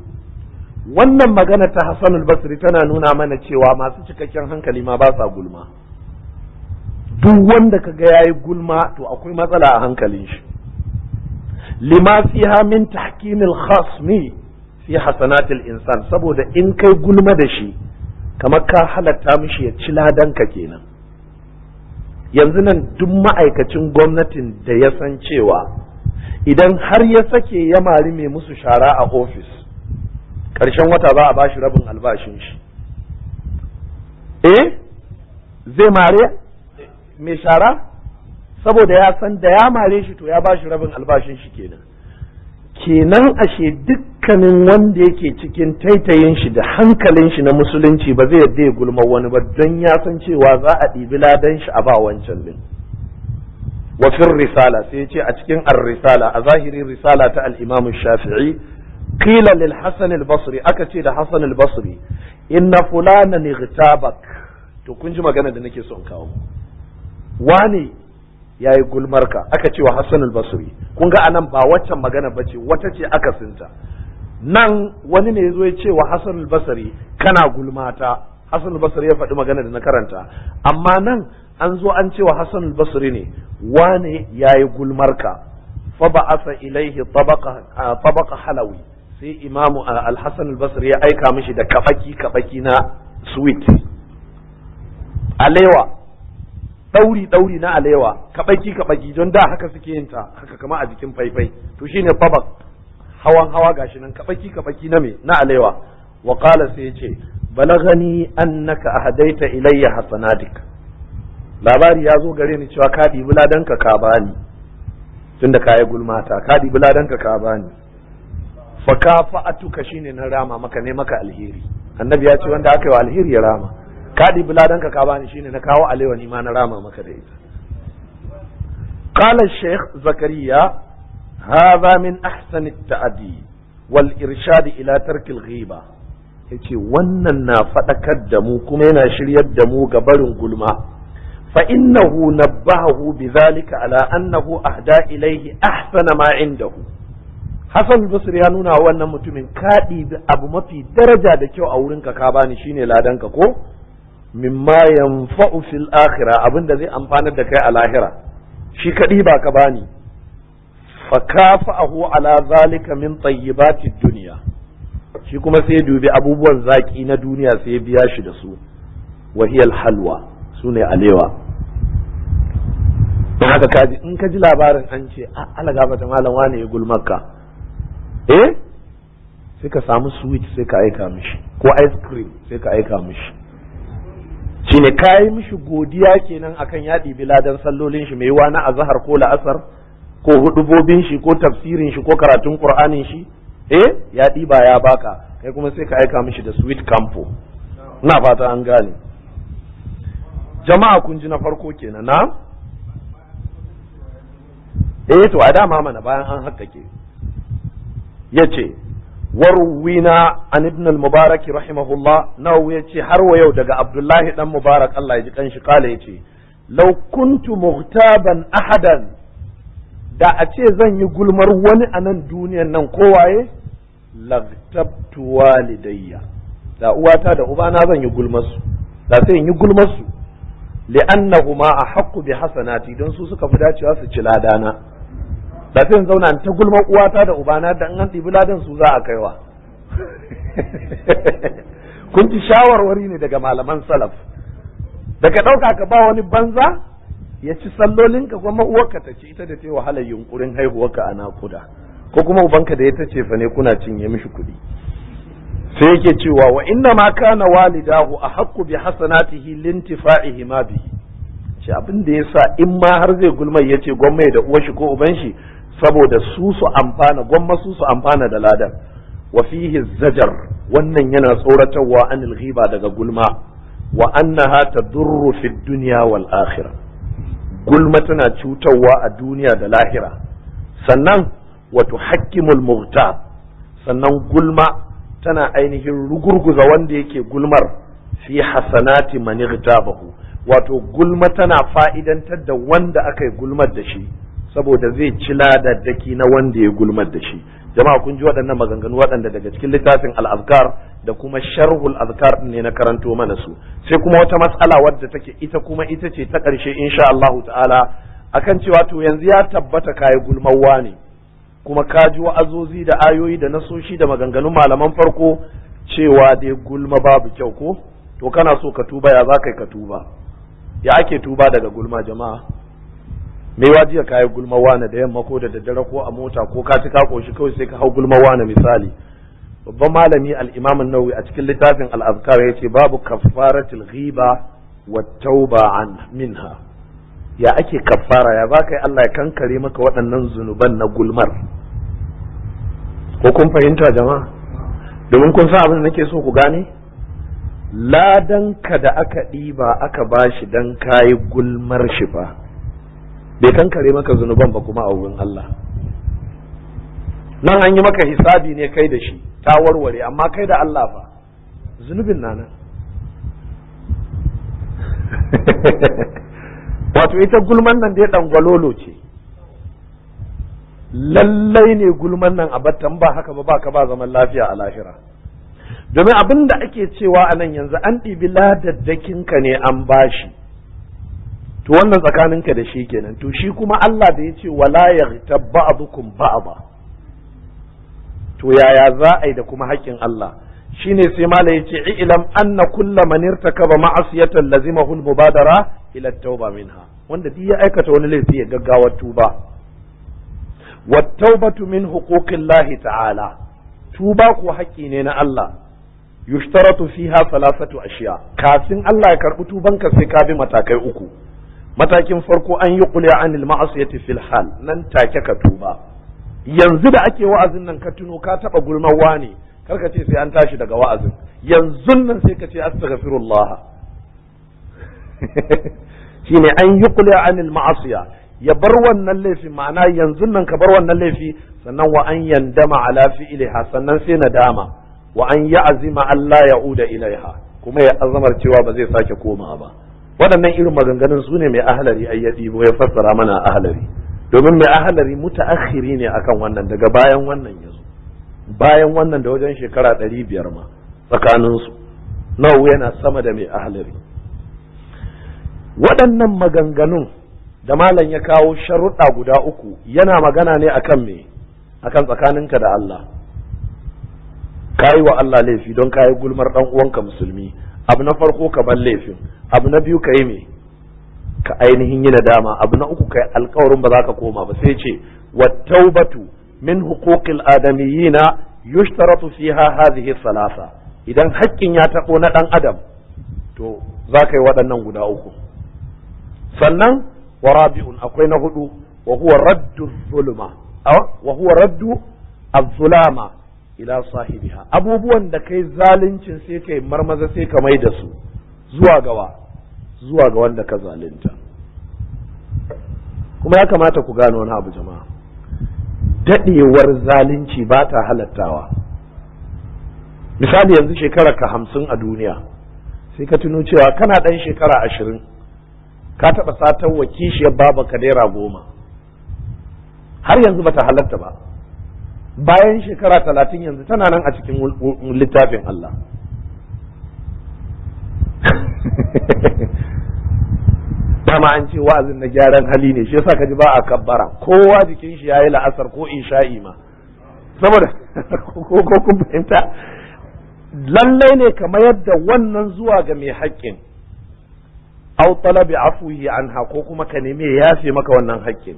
Wannan magana ta Hassan al-Basri tana nuna mana cewa masu cikakken hankali ma ba sa gulma. Duk wanda kaga yayi gulma, to akwai matsala a hankalin shi. "Lima fiha min tahkim al-khasmi fi hasanat al-insan", saboda in kai gulma da shi, kamar ka halatta mishi ya ci ladanka kenan. Yanzu nan duk ma'aikacin gwamnatin da ya san cewa idan har ya sake ya mari mai musu shara a ofis, ƙarshen wata za a bashi rabin albashin shi, zai mare mai shara? Saboda ya san da ya mare shi, to ya bashi rabin albashin shi kenan. Kenan ashe dukkanin wanda yake cikin taitayin shi da hankalin shi na musulunci ba zai yadda ya gulma wani ba, don ya san cewa za a ɗibi ladan shi a ba wancan din. Wa fir Risala, sai ya ce a cikin ar-Risala, a zahirin Risala ta al-Imam Shafi'i, qila lil Hasan al-Basri, aka ce da Hasan al-Basri, "Inna fulanan igtabak." To kun ji magana da nake son kawo. Wane yayi gulmarka, aka ce wa Hassan al-Basri. Kun ga anan ba waccan magana bace, wata ce aka sinta. Nan wani ne yazo ya ce wa Hassan al-Basri, "Kana gulmata." Hassan al-Basri ya faɗi magana da na karanta. Amma nan an zo an ce wa Hassan al-Basri ne, wane yayi gulmarka. Fa ba'atha ilaihi tabaqa halawi, sai Imamu al-Hassan al-Basri ya aika mishi da kabaki kabaki na sweet, alewa, ɗauri ɗauri na alewa, kabaki kabaki, don da haka suke yin ta haka kama a jikin faifai. To shine tabaq, hawan hawa, gashi nan kabaki kabaki na me? Na alewa. Wa qala, sai yace, "Balagani annaka ahdaita ilayya hasanatik." Labari ya zo gare ni cewa ka ɗibi ladanka ka bani, tunda ka yi gulmata, ka ɗibi ladanka ka bani. Fa kafa'atuka, shine na rama maka ne maka alheri. Annabi ya ce wanda aka yi wa alheri ya rama. Ka ɗibi ladanka ka bani, shine na kawo alewa ni ma na rama maka da ita. Qala Sheikh Zakariya: hadha min ahsan at-ta'di wal irshad ila tark al-ghiba. Yace wannan na faɗakar da mu kuma yana shiryar da mu ga barin gulma. Fa innahu nabbahu bidhalika ala annahu ahda ilayhi ahsana ma indahu. Hassan Basri ya nuna wa wannan mutumin, ka ɗibi abu mafi daraja da kyau a wurinka ka bani, shine ladanka, ko mimma yanfa'u fil akhirah, abin da zai amfanar da kai a lahira, shi ka ɗiba ka bani. Fa kafa'ahu ala zalika min tayyibati dunya, shi kuma sai ya dubi abubuwan zaki na duniya sai ya biya shi da su, wa hiya halwa, sune alewa. Don haka kaji, in ka ji labarin an ce ala gafata malam wane ya gulmarka, eh, sai ka samu sweet sai ka aika mishi, ko ice cream sai ka aika mishi. Shine ka yi mishi godiya kenan akan ya ɗibi ladan sallolin shi, mai yiwa na azahar ko la'asar ko hudubobin shi ko tafsirin shi ko karatun qur'anin shi, eh, ya ɗiba ya baka, kai kuma sai ka aika mishi da sweet campo. Ina fata an gane. Jama'a, kun ji na farko kenan na. Eh, to a dama mana bayan an haƙƙaƙe yace: وروينا عن ابن المبارك رحمه الله. Nawawi yace har wa yau daga Abdullahi dan Mubarak, Allah ya ji kanshi, kala, yace: لو كنت مغتابا أحدا, da a ce zan yi gulmar wani a nan duniyan nan, kowaye, لاغتبت والدي, da uwata da ubana zan yi gulmar su, da sai in yi gulmar su, لأنهما أحق بحسناتي, don su suka fi dacewa su ci ladana. Da sai in zauna in ta gulmar uwata da ubana, da an ɗibi ladan su za a kaiwa. Kun ci shawarwari ne daga malaman salaf. Daga ɗauka ka ba wani banza ya ci sallolinka, kuma uwarka ta ci, ita da ta yi wahalar yunkurin haihuwarka a nakuda, ko kuma ubanka da ya ta ce fa ne kuna cinye mishi kuɗi. Sai yake cewa: وإنما كان والداه أحق بحسناته لانتفاعهما به. Ce abin da yasa in ma har zai gulmai, yace gwamma da uwar shi ko uban shi, saboda su su amfana, gwamma su su amfana da ladan. وفيه الزجر, wannan yana tsoratarwa, عن الغيبة, daga gulma, وأنها تضر في الدنيا والآخرة, gulma tana cutarwa a duniya da lahira. Sannan وتحكم المغتاب, sannan gulma tana ainihin rugurguza wanda yake gulmar, في حسنات من اغتابه, wato gulma tana fa'idantar da wanda aka yi gulmar da shi, saboda zai ci ladaddaki na wanda ya gulmar da shi. Jama'a, kun ji waɗannan maganganu, waɗanda daga cikin littafin al-azkar da kuma sharhul azkar ne na karanto mana su. Sai kuma wata matsala wadda take ita kuma ita ce ta ƙarshe insha Allahu ta'ala, akan cewa to yanzu ya tabbata kayi gulmawa ne, kuma ka ji wa'azozi da ayoyi da nasoshi da maganganun malaman farko cewa dai gulma babu kyau, ko to kana so ka tuba, ya za ka tuba? Ya ake tuba daga gulma, jama'a? Me wajiya kayi gulma wane da yamma ko da daddare ko a mota ko ka ci ka koshi, kawai sai ka hau gulma wane misali. Babban malami al-Imam an-Nawawi a cikin littafin al-Azkar yace: babu كفارة الغيبة والتوبة عن منها. Ya ake kaffara? Ya zaka yi Allah ya kankare maka waɗannan zunuban na gulmar? Ko kun fahimta, jama'a? Domin kun san abin da nake so ku gane, ladanka da aka ɗiba aka bashi dan kayi gulmar shi fa bai kankare maka zunuban ba kuma a wurin Allah. Nan an yi maka hisabi ne kai da shi, ta warware, amma kai da Allah fa zunubin na nan. Wato ita gulman nan dai dangwalolo ce. Lallai ne gulman nan a battan, ba haka ba ka ba zaman lafiya a lahira. Domin abin da ake cewa a nan yanzu, an ɗibi ladaddakinka ne an bashi, to wannan tsakaninka da shi kenan. To shi kuma Allah da ya ce: ولا يغتب بعضكم بعضا, to yaya za a yi da kuma haƙƙin Allah? Shine sai mala yace: اعلم أن كل من ارتكب معصية لزمه المبادرة إلى التوبة منها. Wanda duk ya aikata wani laifi, ya gaggawa tuba. والتوبة من حقوق الله تعالى, tuba ko haƙƙi ne na Allah. يشترط فيها ثلاثة أشياء, kafin Allah ya karɓi tubanka sai ka bi matakai uku. Matakin farko: أن يقلع عن المعصية في الحال, nan take ka tuba. Yanzu da ake wa'azin nan ka tuno ka taɓa gulmawa ne, Kar ka ce sai an tashi daga wa'azin, yanzu nan sai ka ce astaghfirullah. Shine an yuqli anil ma'asiya, ya bar wannan laifi, ma'ana yanzu nan ka bar wannan laifi, sannan wa an yandama ala fi'liha, sannan sai nadama, wa an ya'zima Allah ya'uda ilaiha, kuma ya azamar cewa ba zai sake koma ba. Waɗannan irin maganganun su ne mai ahlari ai ya ɗibo ya fassara mana ahlari, domin mai ahlari mutaakhiri ne akan wannan, daga bayan wannan yazo, bayan wannan da wajen shekara 500 ma tsakaninsu. Nawawi yana sama da mai ahlari. Waɗannan maganganun da malam ya kawo sharuɗa guda uku yana magana ne akan me? Akan tsakaninka da Allah. Kayi wa Allah laifi don kayi gulmar ɗan uwanka musulmi. Abu na farko ka bar laifin, abu na biyu ka yi me? Ka ainihin yi nadama, abu na uku ka yi alkawarin ba za ka koma ba. Sai ce wattaubatu min huquqil adamiyina yushtaratu fiha hadhihi thalatha. Idan haƙƙin ya taɓo na ɗan adam to za ka yi waɗannan guda uku. Sannan wa rabi'un, akwai na hudu, wa huwa raddu zulma, wa huwa raddu az-zulama ila sahibiha. Abubuwan da kai zaluncin sai kai marmaza sai ka mai da su zuwa gawa, zuwa ga wanda ka zalunta. Kuma ya kamata ku gano wani abu jama'a, dadewar zalunci ba ta halattawa. Misali yanzu shekara ka 50 a duniya, sai ka tuno cewa kana ɗan shekara 20 ka taɓa satar wa kishiyar baba ka naira 10, har yanzu bata halatta ba. Bayan shekara 30 yanzu tana nan a cikin littafin Allah. Dama an ce wa'azin na gyaran hali ne, shi yasa ka ji ba a kabbara, kowa jikin shi yayi la'asar ko isha'i ma, saboda ko kun fahimta, lallai ne ka mayar da wannan zuwa ga mai haƙƙin, aw talabi afwihi anha, ko kuma ka nemi ya yafe maka wannan haƙƙin,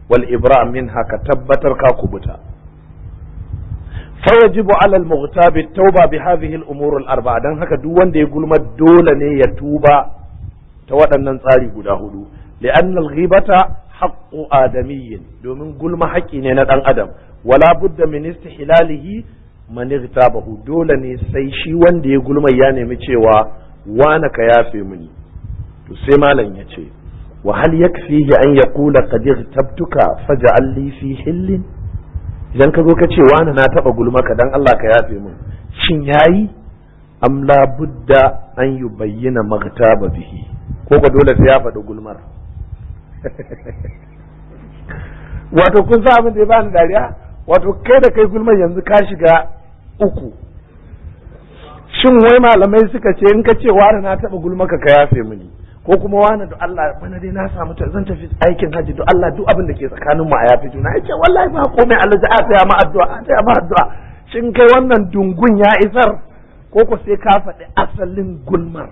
wal ibra minha, ka tabbatar ka kubuta. Fayajibu ala al-mughtab at-tauba bi hadhihi al-umur al-arba'a. Dan haka duk wanda ya gulma dole ne ya tuba ta waɗannan tsari guda hudu. Li'anna al-ghibata haqqu adamiyyin, domin gulma haƙƙi ne na ɗan adam. Wala budda min istihlalihi man igtabahu, dole ne sai shi wanda ya gulma ya nemi cewa wana ka yafe mini. To sai malam ya ce wa hal yakfihi an yaqula qad igtabtuka faj'al li fi hillin. Idan ka zo ka ce wani na taba gulma ka dan Allah ka yafe min, shin yayi? Am la budda an yubayyana maghtaba bihi, ko ko dole sai ya faɗi gulmar? Wato kun san abin da ya bani dariya, wato kai da kai gulmar yanzu ka shiga uku. Shin wai malamai suka ce in ka ce wani na taba gulma ka ka yafe mini, ko kuma wani da Allah bana dai na samu zan tafi aikin haji, do Allah duk abin da ke tsakanin mu a yafe juna, yace wallahi ba komai, Allah ya taya ma addu'a, a taya ma addu'a. Shin kai wannan dungun ya isar, ko ko sai ka faɗi asalin gulmar?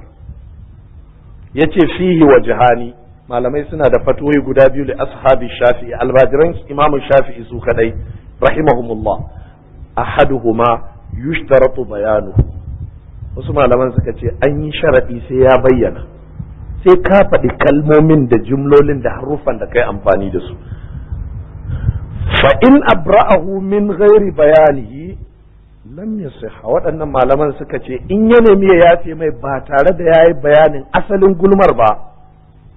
Yace fihi wajhani, malamai suna da fatoyi guda biyu li ashabi shafi'i, albajiran imam shafi'i su kadai rahimahumullah. Ahaduhuma yushtaratu bayanuhu, wasu malaman suka ce an yi sharadi sai ya bayyana, sai ka faɗi kalmomin da jumlolin da haruffan da kai amfani da su. Fa in abra'ahu min ghairi bayanihi lam yasihha. Waɗannan malaman suka ce in ya nemi ya yafe mai ba tare da yayi bayanin asalin gulmar ba,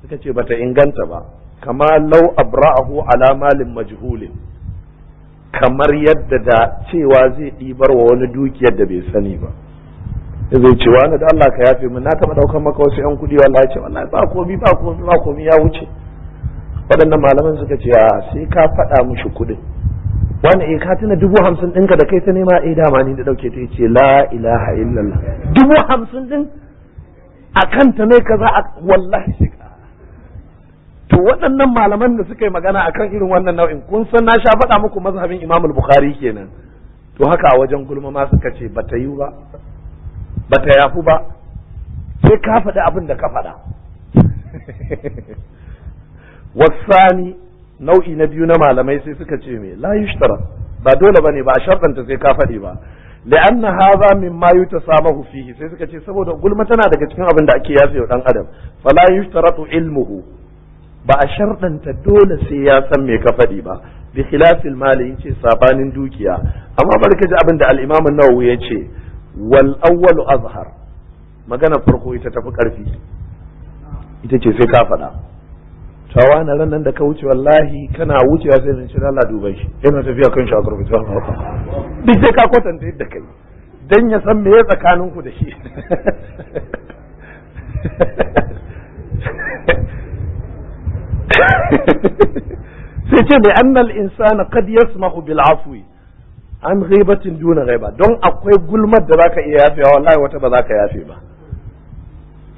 suka ce bata inganta ba. Kama law abra'ahu ala malin majhulin, kamar yadda da cewa zai ɗibar wa wani dukiyar da bai sani ba. Zai ce wani da Allah ka yafe min, na taɓa ɗaukar maka wasu ‘yan kuɗi, wallahi ce wallahi ba komi ba komi ba komi ya wuce. Waɗannan malaman suka ce a sai ka faɗa mishi kuɗin. Wani eh ka tuna 50,000 ɗinka da kai ta nema, eh dama ni da ɗauke ta. Ce la ilaha illallah, 50,000 ɗin a kanta ne kaza a wallahi sai ka. To waɗannan malaman da suka yi magana akan irin wannan nau'in, kun san na sha faɗa muku mazhabin Imam Bukhari kenan. To haka a wajen gulma ma suka ce bata yi ba, bata yafu ba, sai ka faɗi abin da ka faɗa. Wasani nau'i na biyu na malamai sai suka ce me la yushtara, ba dole bane, ba a sharɗanta sai ka faɗi ba. Li'anna hadha mimma yutasamahu fihi, sai suka ce saboda gulma tana daga cikin abin da ake yafe wa dan adam. Fala yushtaratu ilmuhu, ba a sharɗanta dole sai ya san me ka faɗi ba. Bi khilafil mali, yace sabanin dukiya. Amma barka ji abin da al-Imam an-Nawawi yace, wal awwalu azhar, magana farko ita tafi karfi, ita ce sai ka faɗa. Tawa na ran nan da ka wuce, wallahi kana wucewa sai zan ce Allah duban shi yana tafiya kan shakar fito, duk sai ka kwatanta yadda kai dan ya san me ya tsakanin ku da shi. Sai ce mai annal insana qad yasmahu bil afwi an ghibatin duna ghaiba, don akwai gulmar da zaka iya yafewa, wallahi wata ba zaka yafe ba.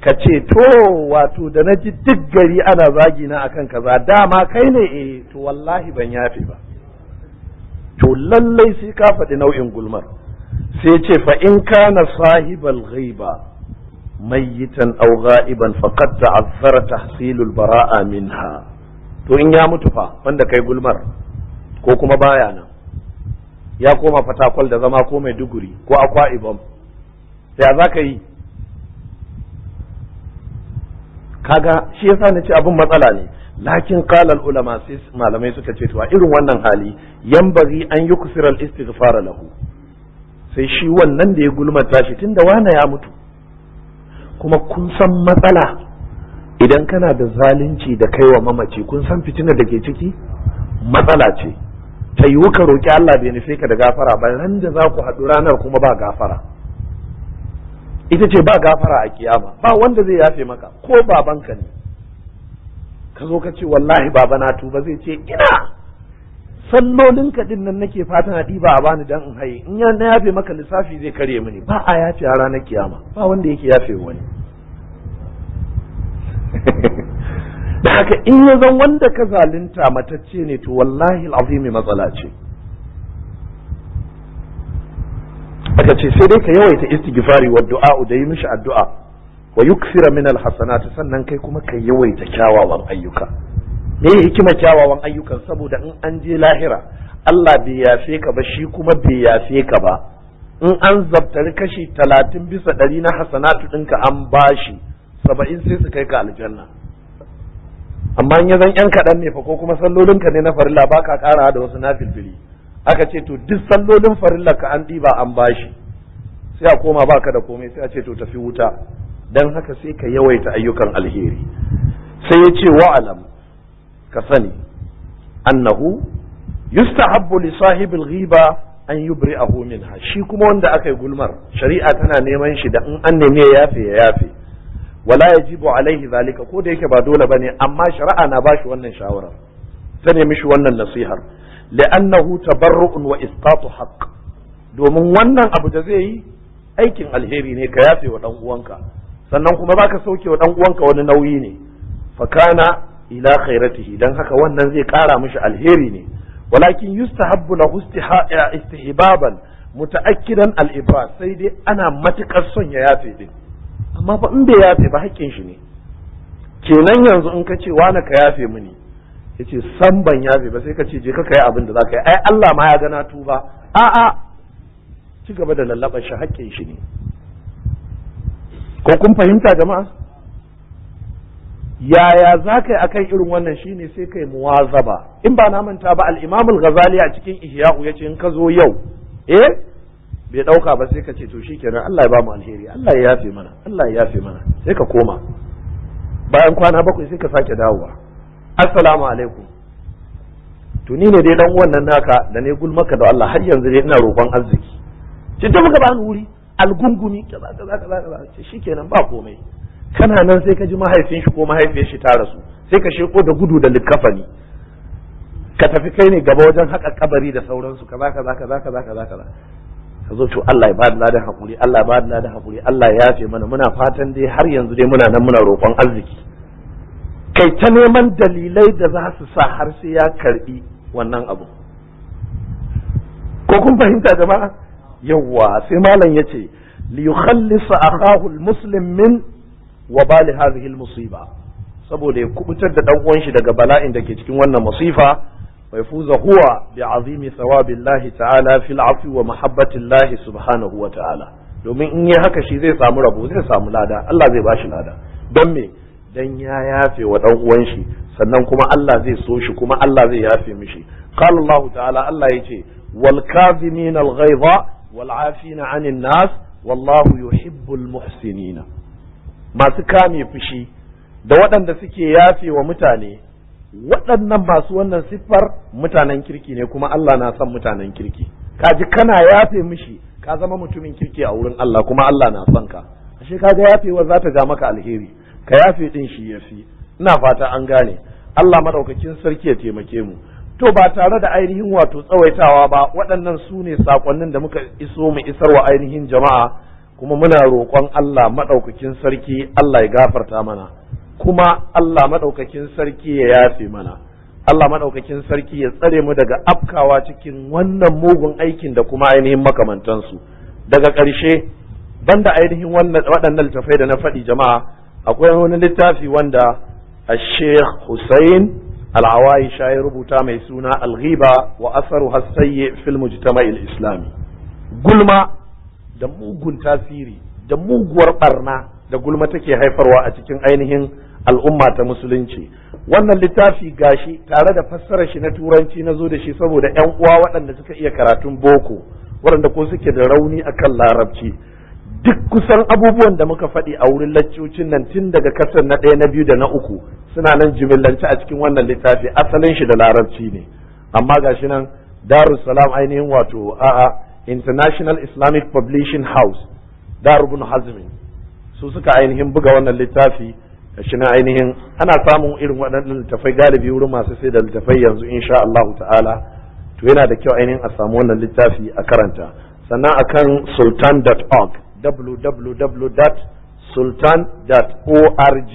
Ka ce to wato da na ji duk gari ana zagi na akan kaza, dama kai ne, eh to wallahi ban yafe ba. To lallai sai ka faɗi nau'in gulmar. Sai ce fa in kana sahibal ghaiba mayyitan aw ghaiban faqad ta'azzara tahsilul bara'a minha. To in ya mutu fa wanda kai gulmar, ko kuma baya nan ya koma Fatakwal da zama ko Maiduguri ko Akwa Ibom, ya za ka yi? Kaga shi yasa na ce abin matsala ne. Lakin qala ulama, sai malamai suka ce to a irin wannan hali yanbaghi an yuksira al istighfar lahu, sai shi wannan da ya gulmata shi tunda wane ya mutu. Kuma kun san matsala idan kana da zalunci da kaiwa mamaci, kun san fitinar da ke ciki, matsala ce ta yiwu ka roki Allah bai nufe ka da gafara ba, ran da za ku haɗu ranar kuma ba gafara. Ita ce ba gafara a kiyama, ba wanda zai yafe maka, ko babanka ne ka zo ka ce wallahi baba na tuba, zai ce ina sallolinka din nan nake fatan a ɗiba a bani dan in haye, in ya na yafe maka lissafi zai karye mini. Ba a yafe a ranar kiyama, ba wanda yake yafe wani. Da haka in ya zan wanda ka zalunta matacce ne, to wallahi al'azimi matsala ce. Aka ce sai dai ka yawaita istighfari wa du'a da yi mishi addu'a, wa yuksira min alhasanat, sannan kai kuma ka yawaita kyawawan ayyuka. Me hikima kyawawan ayyukan? Saboda in an je lahira Allah bai yafe ka ba, shi kuma bai yafe ka ba. In an zabtari kashi 30% na hasanatu ɗinka an bashi 70 sai su kai ka aljanna. Amma in ya zan yan kaɗan ne fa, ko kuma sallolinka ne na farilla ba ka ƙara da wasu nafilfili, aka ce to duk sallolin farilla ka an ɗiba an bashi, sai a koma baka da komai, sai a ce to tafi wuta. Dan haka sai ka yawaita ayyukan alheri. Sai ya ce wa'alam, ka sani annahu yustahabbu li sahibil ghiba an yubri'ahu minha. Shi kuma wanda aka yi gulmar, shari'a tana neman shi da in an nemi ya yafe ya yafe. Wala yajibu alaihi zalika, ko da yake ba dole bane, amma shari'a na bashi wannan shawarar, ta nemi shi wannan nasihar. Li'annahu tabarru'un wa isqatu haqq, domin wannan abu da zai yi aikin alheri ne, ka yafe wa dan uwanka, sannan kuma baka sauke wa dan uwanka wani nauyi ne. Fa kana ila khairatihi, dan haka wannan zai kara mishi alheri ne. Walakin yustahabbu lahu istihbaban muta'akkidan al-ibra, sai dai ana matukar son ya yafe din, amma fa in bai yafe ba haƙƙin shi ne. Kenan yanzu in ka ce wani ka yafe mini, yace san ban yafe ba, sai ka ce je ka kai abin da zaka yi, ai Allah ma ya ga na tuba. A'a, ci gaba da lallaba shi, haƙƙin shi ne. Ko kun fahimta jama'a? Yaya za ka yi akan irin wannan? Shine sai kai muwazaba. In ba na manta ba, al-Imam al-Ghazali a cikin Ihya'u yace in ka zo yau bai dauka ba, sai ka ce to shikenan, Allah ya ba mu alheri, Allah ya yafe mana, Allah ya yafe mana, sai ka koma. Bayan kwana 7 sai ka sake dawowa, assalamu alaikum, to ni ne dai dan uwan nan naka da ne gulmaka da Allah, har yanzu dai ina roƙon arziki. Ce ta muka bani wuri algungumi kaza kaza kaza kaza, ce shikenan ba komai. Kana nan sai ka ji mahaifin shi ko mahaifiyar shi ta rasu, sai ka sheko da gudu da likkafani, ka tafi kai ne gaba wajen haƙa kabari da sauransu, kaza kaza kaza kaza kaza kaza. Ka zo to Allah ya bada ladan hakuri, Allah ya bada ladan hakuri, Allah ya yafe mana, muna fatan dai har yanzu dai muna nan muna roƙon arziki. Kai ta neman dalilai da za su sa har sai ya karbi wannan abu. Ko kun fahimta jama'a? Yawwa, sai malam yace li yukhallisa akahu almuslim min wabali hadhihi almusiba, saboda ya kubutar da dan uwan shi daga bala'in da ke cikin wannan musifa. Wa yafuza huwa bi azimi thawabillahi ta'ala fil afwi wa mahabbatillahi subhanahu wa ta'ala, domin in yi haka shi zai samu rabo, zai samu lada, Allah zai bashi lada. Don me? Dan ya yafe wa dan uwan shi, sannan kuma Allah zai so shi, kuma Allah zai yafe mishi. Qala Allah ta'ala, Allah yace: wal kazimin al ghaiza wal afina 'anil nas, wallahu yuhibbul muhsinin. Masu kame fushi da waɗanda suke yafe wa mutane, waɗannan masu wannan siffar mutanen kirki ne, kuma Allah na son mutanen kirki. Kaji, kana yafe mishi, ka zama mutumin kirki a wurin Allah, kuma Allah na son ka. Ashe kaga yafewa za ta ja maka alheri, ka yafe din shi yafi. Ina fata an gane. Allah madaukakin sarki ya taimake mu. To, ba tare da ainihin wato tsawaitawa ba, waɗannan su ne sakonnin da muka iso mu isarwa ainihin jama'a, kuma muna roƙon Allah madaukakin sarki Allah ya gafarta mana, kuma Allah madaukakin sarki ya yafe mana, Allah madaukakin sarki ya tsare mu daga afkawa cikin wannan mugun aikin da kuma ainihin makamantansu. Daga ƙarshe, banda ainihin waɗannan littafai da na faɗi, jama'a, akwai wani littafi wanda Sheikh Hussein Al-Awaisha ya rubuta mai suna Al-Ghiba wa Asaru Hasayyi fil Mujtama' Islami, gulma da mugun tasiri da muguwar barna da gulma take haifarwa a cikin ainihin al'umma ta musulunci. Wannan littafi gashi tare da fassarar shi na Turanci na zo da shi, saboda yan uwa waɗanda suka iya karatun boko, waɗanda ko suke da rauni akan Larabci, duk kusan abubuwan da muka faɗi a wurin laccocin nan tun daga kasar na ɗaya, na biyu da na uku suna nan jimillance a cikin wannan littafi. Asalin shi da Larabci ne, amma gashi nan Darussalam, ainihin wato a'a, International Islamic Publishing House, Darubun Hazmin, su suka ainihin buga wannan littafi. Gashi nan ainihin ana samun irin waɗannan littafai galibi wurin masu sai da littafai yanzu, insha Allah ta'ala. To, yana da kyau ainihin a samu wannan littafi a karanta. Sannan akan sultan.org, www.sultan.org,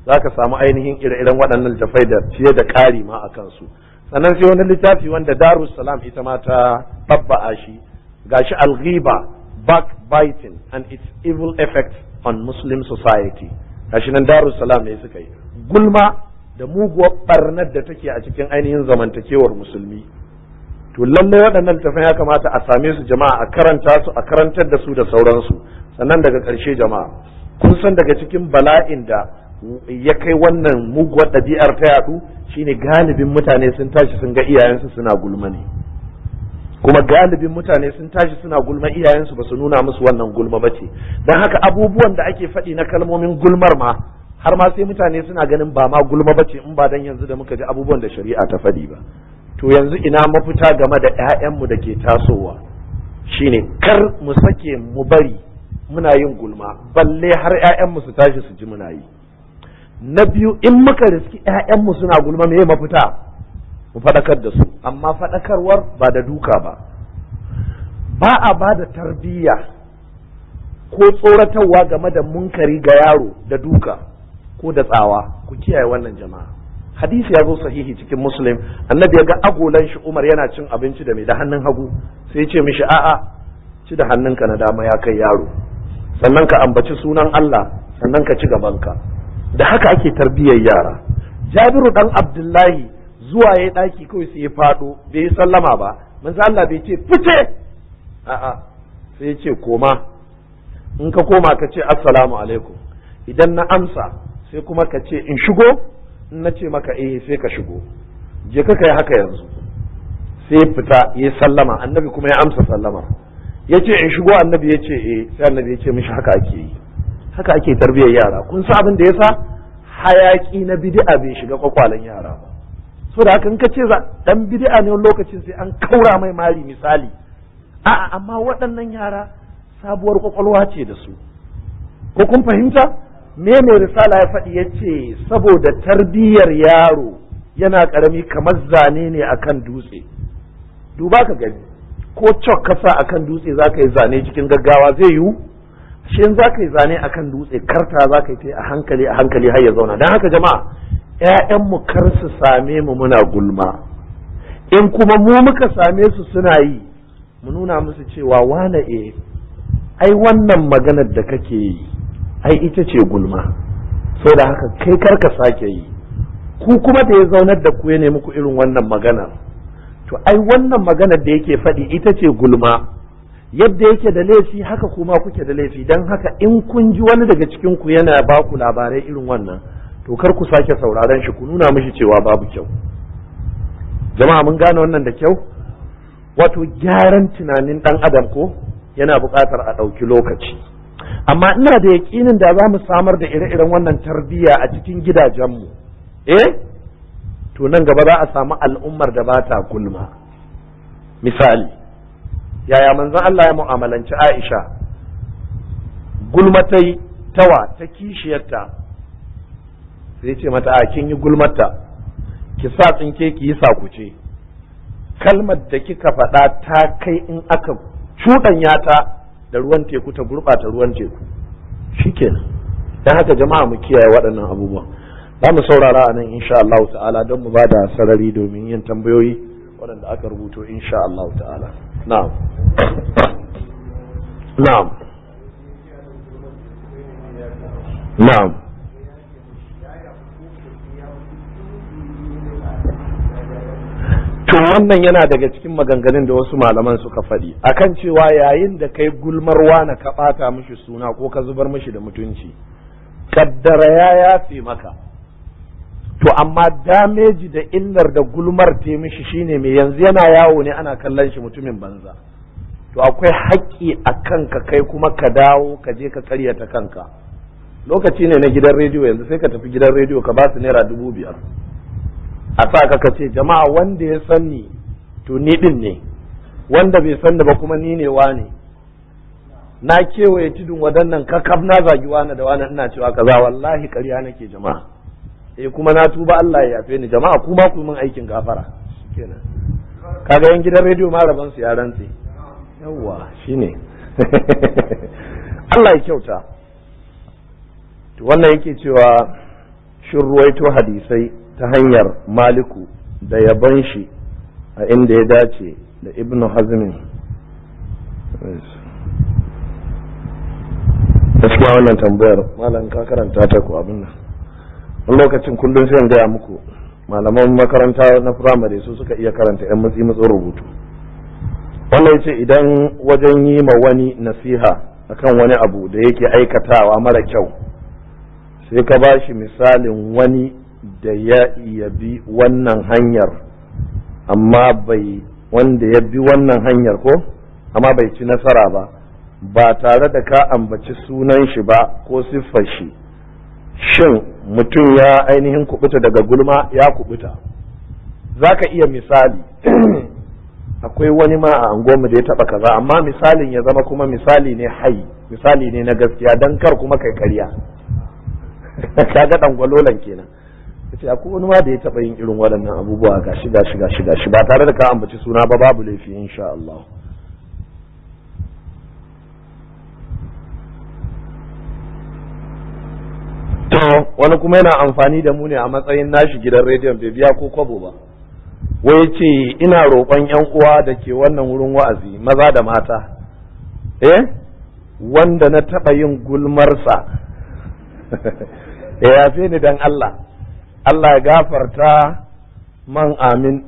za ka samu ainihin ire-iren waɗannan littafai da fiye da ƙari ma a kansu. Sannan sai wani littafi wanda Darussalam ita ma ta babba'a shi, gashi, Al-Ghiba, Backbiting and Its Evil Effects on Muslim Society. Gashi nan, Darussalam ne suka yi, gulma da muguwar barnar da take a cikin ainihin zamantakewar musulmi. To, lallai waɗannan littafai ya kamata a same su, jama'a, a karanta su, a karantar da su da sauransu. Sannan daga ƙarshe, jama'a, kun san daga cikin bala'in da ya kai wannan muguwar ɗabi'ar ta yaɗu shine galibin mutane sun tashi sun ga iyayensu suna gulma ne, kuma galibin mutane sun tashi suna gulma, iyayensu ba su nuna musu wannan gulma ba ce. Don haka abubuwan da ake faɗi na kalmomin gulmar ma, har ma sai mutane suna ganin ba ma gulma ba ce, in ba dan yanzu da muka ji abubuwan da shari'a ta faɗi ba. To, yanzu ina mafita game da 'ya'yanmu da ke tasowa? Shine kar mu sake mu bari muna yin gulma, balle har 'ya'yanmu su tashi su ji muna yi. Na biyu, in muka riski 'ya'yanmu suna gulma, me mafita? Mu faɗakar da su, amma faɗakarwar ba da duka ba. Ba a ba da tarbiyya ko tsoratarwa game da munkari ga yaro da duka ko da tsawa. Ku kiyaye wannan, jama'a. Hadisi ya zo sahihi cikin Muslim. Annabi ya ga agolan shi Umar yana cin abinci da mai da hannun hagu, sai ya ce mishi: "A'a, ci da hannunka na dama, ya kai yaro, sannan ka ambaci sunan Allah, sannan ka ci gabanka." Da haka ake tarbiyyar yara. Jabiru dan Abdullahi zuwa ya daki kawai sai ya fado, bai yi sallama ba. Manzo Allah bai ce fice, a'a, sai ya ce: "Koma, in ka koma ka ce assalamu alaikum, idan na amsa sai kuma ka ce in shigo, in na ce maka eh sai ka shigo. Je ka kai haka yanzu." Sai fita ya sallama, Annabi kuma ya amsa sallama, ya ce in shigo, Annabi ya ce eh, sai Annabi ya ce mishi: "Haka ake yi, haka ake tarbiyyar yara." Kun san abin da yasa? Hayaki na bid'a bai shiga kwakwalen yara ba. So da haka in ka ce dan bid'a ne, wani lokacin sai an kaura mai mari misali. A'a, amma waɗannan yara sabuwar kwakwalwa ce da su. Ko kun fahimta me mai risala ya faɗi? Ya ce saboda tarbiyyar yaro yana ƙarami kamar zane ne akan dutse. Duba ka gani, ko chalk ka sa akan dutse za ka yi zane cikin gaggawa zai yiwu? Shi in za ka yi zane akan dutse, karta za ka yi ta a hankali a hankali har ya zauna. Don haka jama'a, ‘ya'yanmu kar su same mu muna gulma. In kuma mu muka same su suna yi, mu nuna musu cewa: "Wane, e, ai wannan maganar da kake yi ai ita ce gulma, da haka kai kar ka sake yi." Ku kuma da ya zaunar da ku ya nemi ku irin wannan maganar, to ai wannan maganar da yake faɗi ita ce gulma. Yadda yake da laifi, haka kuma kuke da laifi. Don haka in kun ji wani daga cikin ku yana ba ku labarai irin wannan, to kar ku sake sauraron shi, ku nuna mishi cewa babu kyau. Jama'a mun gane wannan da kyau? Wato gyaran tunanin ɗan adam ko yana buƙatar a ɗauki lokaci. Amma ina da yaƙinin da za mu samar da ire-iren wannan tarbiyya a cikin gidajenmu, to nan gaba za a samu al'ummar da ba ta gulma. Misali, yaya manzon Allah ya mu'amalanci Aisha? Gulmatai tawa ta kishiyarta, sai ce mata, a kin yi gulmata, ki sa tsinke ki yi sakuce. Kalmar da kika faɗa ta kai in aka cuɗanya ta da ruwan teku ta gurɓata ruwan teku. Shikenan. Dan haka jama'a mu kiyaye waɗannan abubuwan. Za mu saurara a nan insha Allah ta'ala don mu bada sarari domin yin tambayoyi waɗanda aka rubuto insha Allah ta'ala. Na'am. Na'am. Na'am. To wannan yana daga cikin maganganun da wasu malaman suka faɗi akan cewa yayin da kai gulmar wana ka ɓata mishi suna ko ka zubar mishi da mutunci, kaddara ya yafe maka. To amma dameji da illar da gulmar ta mishi shine mai yanzu yana yawo ne ana kallon shi mutumin banza. To akwai haƙƙi a kanka kai kuma ka dawo ka je ka karyata kanka. Lokaci ne na gidan rediyo yanzu, sai ka tafi gidan rediyo ka ba su 5,000 a sa ka ce jama'a wanda ya san ni to ni din ne, wanda bai san ni ba kuma ni ne wane. Na kewaye tudun wadannan kakaf na zagi wane da wane ina cewa kaza, wallahi ƙarya nake jama'a. Kuma na tuba Allah ya yafe ni jama'a, kuma ku min aikin gafara. Shikenan. Kaga yan gidan rediyo ma raban su ya rantse. Yawwa shine. Allah ya kyauta. To wannan yake cewa shin ruwaito hadisai ta hanyar Maliku da yabon shi a inda ya dace da Ibn Hazmin. Gaskiya wannan tambayar malam ka karanta ta ko abin nan. Wani lokacin kullum sai in gaya muku malaman makaranta na firamare su suka iya karanta yan matsi matsin rubutu. Wannan yace idan wajen yi ma wani nasiha akan wani abu da yake aikatawa mara kyau, sai ka ba shi misalin wani da ya yabi wannan hanyar amma bai wanda ya bi wannan hanyar ko amma bai ci nasara ba, ba tare da ka ambaci sunan shi ba ko siffar shi, shin mutum ya ainihin kubuta daga gulma? Ya kubuta. Zaka iya misali, akwai wani ma a anguwarmu da ya taba kaza, amma misalin ya zama kuma misali ne hai, misali ne na gaskiya, dan kar kuma kai karya. Kaga dangwalolan kenan. Yace akwai wani ma da ya taba yin irin waɗannan abubuwa, gashi gashi gashi gashi, ba tare da ka ambaci suna ba, babu laifi insha Allah. To wani kuma yana amfani da mu ne a matsayin nashi gidan rediyon, bai biya ko kwabo ba. Wai ce ina roƙon ƴan uwa da ke wannan wurin wa'azi maza da mata, wanda na taɓa yin gulmarsa ya yafe ni dan Allah, Allah ya gafarta man, amin,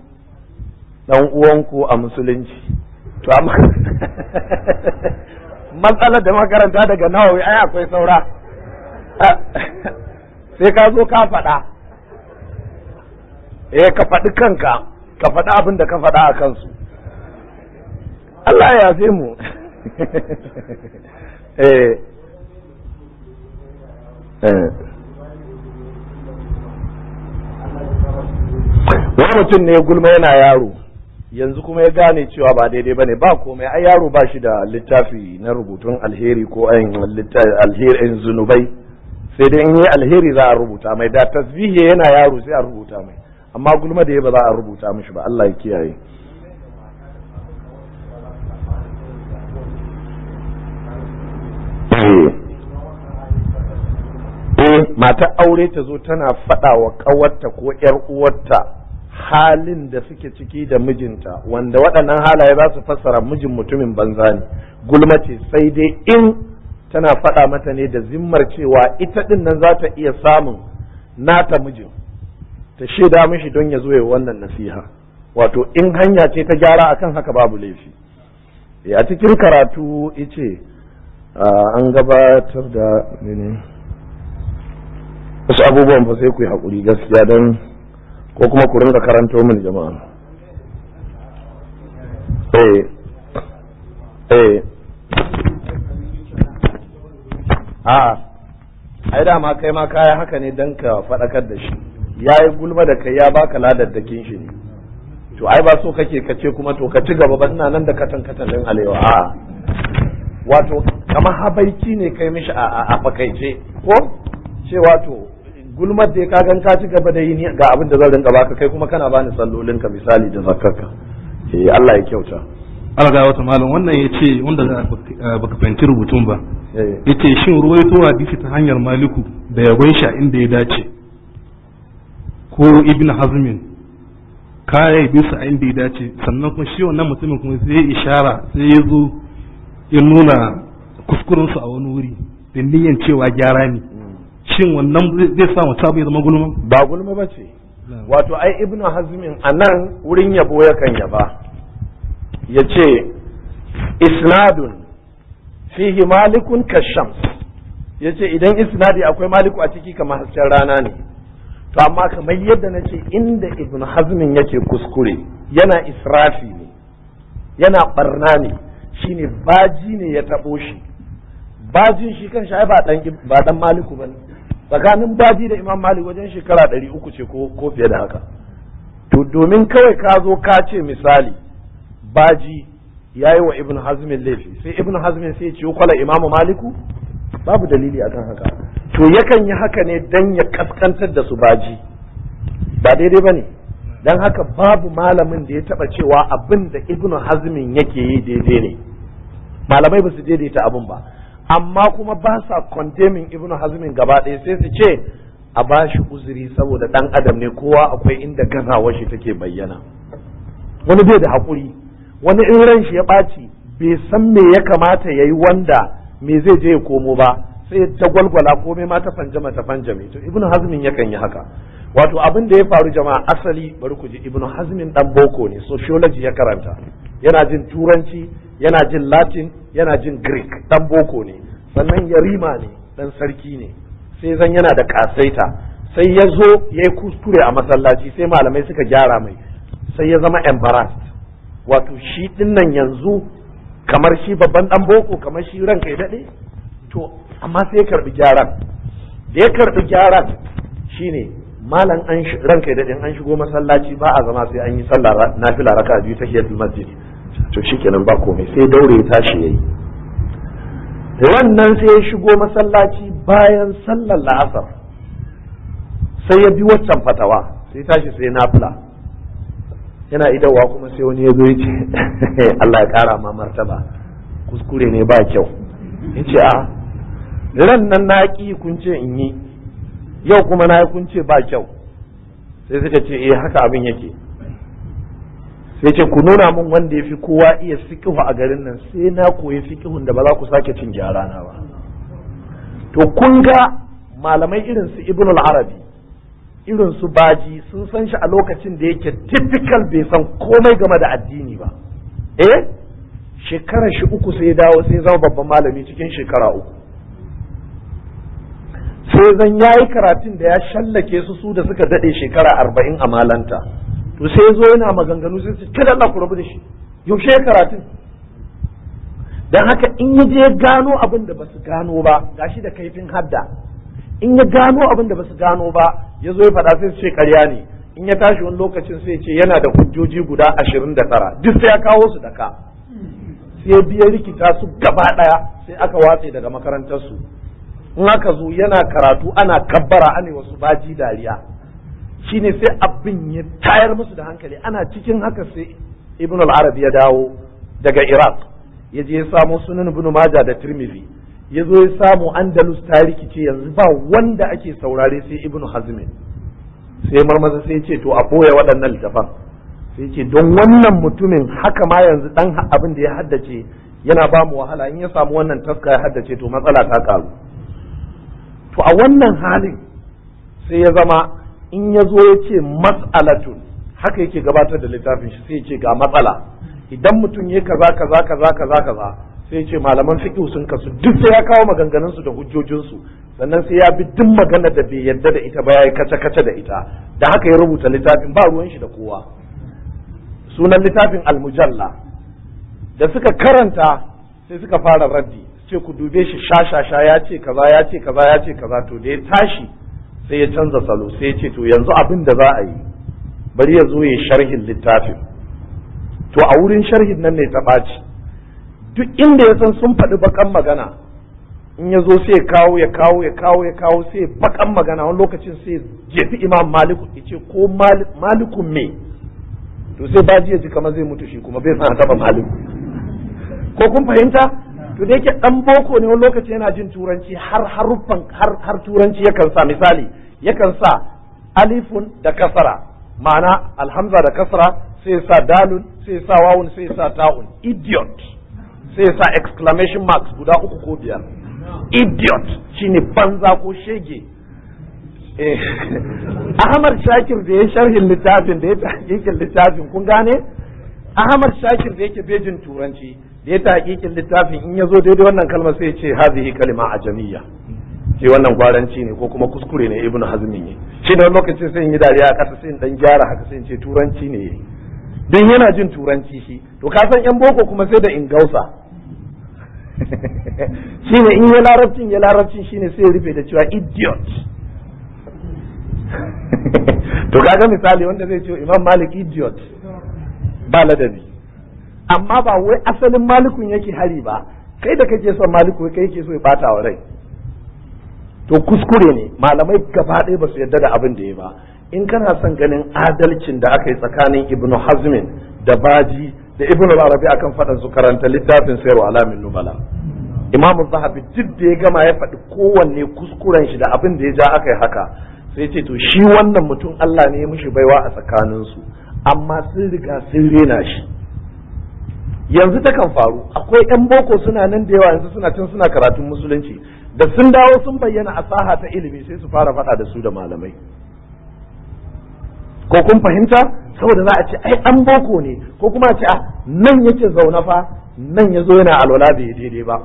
dan uwanku a musulunci. To amma matsalar da makaranta daga Nawawi ai akwai saura, sai ka zo ka faɗa, ka faɗi kanka, ka faɗi abin da ka faɗa a kansu. Allah ya yafe mu. Wani mutum ne gulma yana yaro, yanzu kuma ya gane cewa ba daidai bane, ba komai, ai yaro ba shi da littafi na rubutun alheri ko alherin zunubai, sai dai in yi alheri za a rubuta mai, da tasbihi yana yaro sai a rubuta mai, amma gulma da ya ba za a rubuta mishi ba. Allah ya kiyaye. Mata aure ta zo tana faɗa wa ƙawarta ko ‘yar uwarta halin da suke ciki da mijinta, wanda waɗannan halaye za su fassara mijin mutumin banza ne, gulma ce, sai dai in tana faɗa mata ne da zimmar cewa ita ɗin nan za ta iya samun nata mijin, ta shaida mishi don ya zo ya wannan nasiha. Wato in hanya ce ta gyara akan haka babu laifi. A cikin karatu ice an gabatar da mene wasu abubuwan fa sai ku yi haƙuri gaskiya, don ko kuma ku rinka karanto mini jama'a. Eh eh, a ai dama kai ma kaya haka ne dan ka faɗakar da shi. Yayi gulma da kai, ya baka ladaddakin shi ne. To ai ba so kake ka ce kuma to ka ci gaba ba, ina nan da katan katan din alewa. A wato kamar habaiki ne kai mishi a fakaice, ko cewa to gulmar da ka gan ka ci gaba da yi, ni ga abin da zan rinka baka, kai kuma kana bani sallolin ka misali da zakkarka. Eh, Allah ya kyauta. Allah ga wata malam, wannan ya ce wanda baka fahimci rubutun ba, ya ce shin ruwaito hadisi ta hanyar Maliku da yabon shi a inda ya dace, ko Ibn Hazmin kaya ya bisa a inda ya dace, sannan kuma shi wannan mutumin kuma sai ya ishara, sai ya zo ya nuna kuskurensu a wani wuri da niyyar cewa gyara ne, shin wannan zai sa mutum ya zama gulma? Ba gulma ba ce. Wato ai Ibn Hazmin a nan wurin yabo yakan yaba, ya ce isnadun fihi Malikun kashams, ya ce idan isnadi akwai Maliku a ciki kamar hasken rana ne. To amma kamar yadda na ce, inda Ibn Hazmin yake kuskure, yana israfi ne, yana barna ne, shine Baji ne ya taɓo shi. Bajin shi kan shi ai ba dan Maliku bane. Tsakanin Baji da Imam Malik wajen shekara 300 ce ko fiye da haka. To domin kawai ka zo ka ce misali Baji ya yi wa Ibn Hazmin laifi, sai Ibn Hazmin sai ce kwala Imam Maliku, babu dalili akan haka. To yakan yi haka ne dan ya kaskantar da su Baji, ba daidai ba ne. Don haka babu malamin da ya taba cewa abin da Ibn Hazmin yake yi daidai ne. Malamai ba su daidaita abin ba, amma kuma ba sa condemning Ibn Hazmin gaba ɗaya, sai su ce a ba shi uzuri saboda ɗan adam ne, kowa akwai inda gazawar shi take bayyana. Wani bai da haƙuri, wani in ran shi ya ɓaci bai san me ya kamata ya yi wanda me zai je ya komo ba, sai ya jagwalgwala komai ma ta fanjama ta fanjame. To Ibn Hazmin yakan yi haka. Wato abin da ya faru jama'a, asali bari ku ji, Ibn Hazmin dan boko ne, sociology ya karanta, yana jin Turanci, yana jin Latin, yana jin Greek, dan boko ne. Sannan yarima ne, dan sarki ne. Sai zan yana da kasaita, sai ya zo ya yi kuskure a masallaci, sai malamai suka gyara mai, sai ya zama embarrassed. Wato shi dinnan yanzu kamar shi babban dan boko, kamar shi ranka ya daɗe. To amma sai ya karbi gyaran. Da ya karbi gyaran shine malam an ranka ya daɗe, an shigo masallaci ba a zama sai an yi sallah nafila raka biyu, tahiyatul masjid. To shikenan, ba komai, sai daure ya tashi yayi wannan. Sai ya shigo masallaci bayan sallar la'asar, sai ya bi waccan fatawa, sai tashi sai nafila. Yana idawa kuma sai wani ya zo ya ce, "Allah ya kara ma martaba, kuskure ne, ba kyau." Ya ce, "A ran nan na ƙi kun ce in yi, yau kuma na yi kun ce ba kyau." Sai suka ce, "Eh, haka abin yake." Sai ce, "Ku nuna min wanda ya fi kowa iya fiqhu a garin nan, sai na koyi fiqhun da ba za ku sake cin gyara na ba." To kun ga malamai irin su Ibn al-Arabi, irin su Baji, sun san shi a lokacin da yake typical bai san komai game da addini ba. Eh, shekarar shi 3 sai dawo sai zama babban malami cikin shekara 3. Sai zan yayi karatun da ya shallake su, su da suka dade shekara 40 a malanta. To sai zo yana maganganu, sai su kada Allah ku rabu da shi, yaushe ya karatun? Dan haka in ya je gano abin da basu gano ba, gashi da kaifin hadda, in ya gano abin da basu gano ba ya zo ya faɗa, sai su ce ƙarya ne. In ya tashi wani lokacin sai ce yana da hujjoji guda 29, duk sai ya kawo su da ka, sai biya rikita su gaba ɗaya. Sai aka watse daga makarantarsu. In aka zo yana karatu ana kabbara, ana wasu Baji dariya. Shine sai abin ya tayar musu da hankali. Ana cikin haka sai Ibn al-Arabi ya dawo daga Iraq, ya je ya samo Sunan Ibn Majah da Tirmidhi, ya zo ya samu Andalus ta rikice, yanzu ba wanda ake saurare sai Ibn Hazm. Sai marmaza sai ce to a ɓoye waɗannan littafan. Sai ce don wannan mutumin haka ma yanzu dan abin da ya haddace yana ba mu wahala, in ya samu wannan taska ya haddace to matsala ta karu. To a wannan halin sai ya zama in ya zo ya ce mas'alatun, haka yake gabatar da littafin shi, sai ya ce ga matsala, idan mutum ya kaza kaza kaza kaza kaza, sai ya ce malaman fiqh sun kasu, duk sai ya kawo maganganun su da hujjojin su, sannan sai ya bi duk magana da bai yarda da ita ba yayi kace kace da ita. Da haka ya rubuta littafin, ba ruwan shi da kowa. Sunan littafin Al-Mujalla. Da suka karanta sai suka fara raddi, ce ku dube shi shashasha, ya ce kaza, ya ce kaza, ya ce kaza. To da ya tashi sai ya canza salo, sai ya ce to yanzu abin da za a yi, bari ya zo ya sharhin littafin. To a wurin sharhin nan ne ta ɓaci. Duk inda ya san sun faɗi bakan magana, in ya zo sai ya kawo, ya kawo, ya kawo, ya kawo, sai bakan magana. Wani lokacin sai jefi Imam Maliku, ya ce ko Malikun me. To sai Baji ya ji kamar zai mutu, shi kuma bai san taɓa Maliku. Ko kun fahimta? To da yake dan boko ne, wani lokaci yana jin turanci, har haruffan har turanci yakan sa. Misali, yakan sa alifun da kasara, ma'ana alhamza da kasara, sai sa dalun, sai sa wawun, sai sa ta'un, idiot, sai sa exclamation marks guda uku ko biyar. Idiot shine banza ko shege. Ahmad Shakir da ya sharhin littafin, da ya tahqiqin littafin, kun gane, Ahmad Shakir da yake bejin turanci, da ya tahqiqin littafin, in ya zo daidai wannan kalmar sai ya ce hazihi kalima ajamiyya, ce wannan gwaranci ne ko kuma kuskure ne Ibnu Hazmin ne. Shi da lokacin sai in yi dariya a kasa, sai in dan gyara haka, sai in ce turanci ne, dan yana jin turanci shi. To ka san yan boko kuma sai da ingausa. Shine in ya larabcin, ya larabcin, shine sai ya rufe da cewa idiot. To kaga misali wanda zai ce Imam Malik idiot ba ladabi, amma ba wai asalin Malikun yake hari ba. Kai da kake son Maliku, kai yake so ya bata wa rai. To kuskure ne, malamai gaba ɗaya ba su yarda da abin da ya ba. In kana son ganin adalcin da aka yi tsakanin Ibn Hazmin da Baji da Ibn Arabi akan faɗan su, karanta littafin Sayarwa Alamin Nubala. Imam Zahabi duk da ya gama ya faɗi kowanne kuskuren shi da abin da ya ja aka yi haka, sai ce to shi wannan mutum Allah ne ya mishi baiwa a tsakaninsu, amma sun riga sun rena shi. Yanzu ta kan faru, akwai 'yan boko suna nan da yawa yanzu suna cin suna karatun musulunci, da sun dawo sun bayyana a saha ta ilimi sai su fara faɗa da su da malamai. Ko kun fahimta? Saboda za a ce ai an boko ne, ko kuma a ce a nan yake zaune fa, nan ya zo yana alwala bai daidai ba.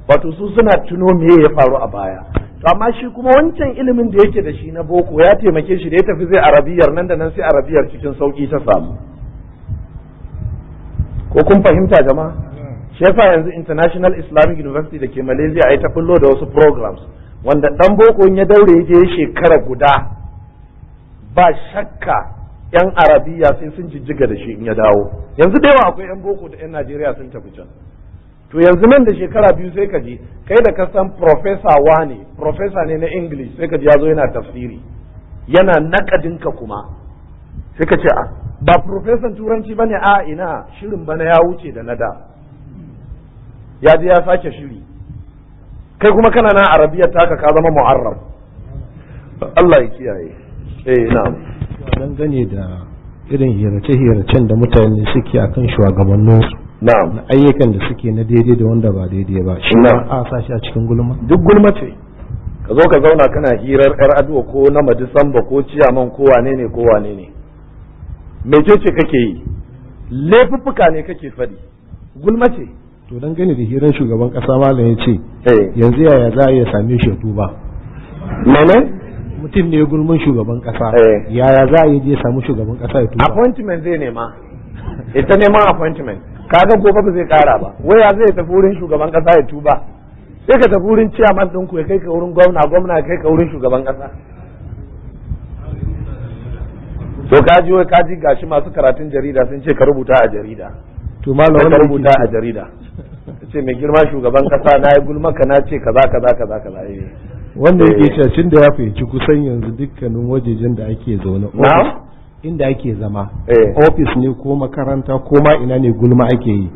Wato su suna tuno me ya faru a baya. To amma shi kuma wancan ilimin da yake da shi na boko ya taimake shi, da ya tafi zai arabiyar, nan da nan sai arabiyar cikin sauki ta samu. Ko kun fahimta, jama'a? Shi yasa yanzu International Islamic University da ke Malaysia ai ta bullo da wasu programs wanda dan boko ya daure ya je shekara guda, ba shakka yan arabiya sai sun jijjiga da shi in ya dawo. Yanzu da yawa akwai yan boko da yan Najeriya sun tafi can. To yanzu nan da shekara 2 sai ka ji kai da ka san professor wane, professor ne na English, sai ka ji ya zo yana tafsiri, yana nakadinka, kuma sai ka ce a ba professor turanci bane, a ina shirin bana ya wuce da nada, ya je ya sake shiri. Kai kuma kana na arabiyar taka ka zama mu'arrab. Allah ya kiyaye. Eh, na'am. Dangane da irin hirace-hiracen da mutane suke akan shugabanninsu, na'am, na ayyukan da suke na daidai da wanda ba daidai ba, shi ma a sa shi a cikin gulma? Duk gulma ce. Ka zo ka zauna kana hirar yar aduwa ko na madisamba ko ciyaman ko wane ne ko wane ne, mecece kake yi? Laifuffuka ne kake faɗi, gulma ce. To dangane da hirar shugaban kasa, malam ya ce yanzu yaya za a iya same shi ya tuba? Mene? Mutum ne gulman shugaban kasa, yaya za a yi je samu shugaban kasa ya tuba? Appointment zai nema, ita neman appointment. Kaga gobe ba zai kara ba. Waya zai tafi wurin shugaban kasa ya tuba? Sai ka tafi wurin ciyaman ɗin ku, ya kai ka wurin gwamna, gwamna ya kai ka wurin shugaban kasa. To kaji, wai kaji gashi masu karatun jarida sun ce ka rubuta a jarida. To malam, ka rubuta a jarida, ce mai girma shugaban kasa, na yi gulmaka, na ce kaza kaza kaza kaza. Wanda yake cewa tun da ya fahimci kusan yanzu dukkanin wajejen da ake zaune, inda ake zama, ofis ne ko makaranta ko ma ina ne, gulma ake yi,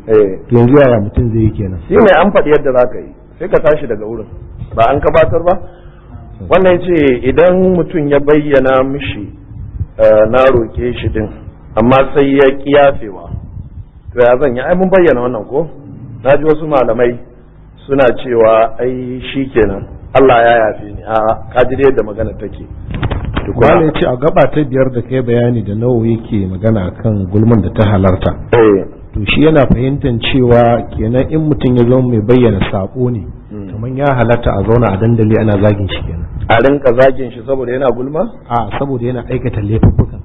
to yanzu yaya mutum zai yi kenan? Shi ne an faɗi yadda za ka yi, sai ka tashi daga wurin, ba an gabatar ba. Wannan ce idan mutum ya bayyana mishi na roke shi din, amma sai ya kiyafewa, to ya zan yi? Ai mun bayyana wannan ko? Na ji wasu malamai suna cewa ai shikenan, Allah ya yafe ni. A ka ji yadda magana take. Malam ya ce a gaba ta 5 da kai bayani da nawa yake magana kan gulman da ta halarta, to shi yana fahimtar cewa kenan in mutum ya zama mai bayyana sako ne, kamar ya halarta a zauna a dandali ana zagin shi kenan. A rinka zagin shi saboda yana gulma? A saboda yana aikata laifuffukan.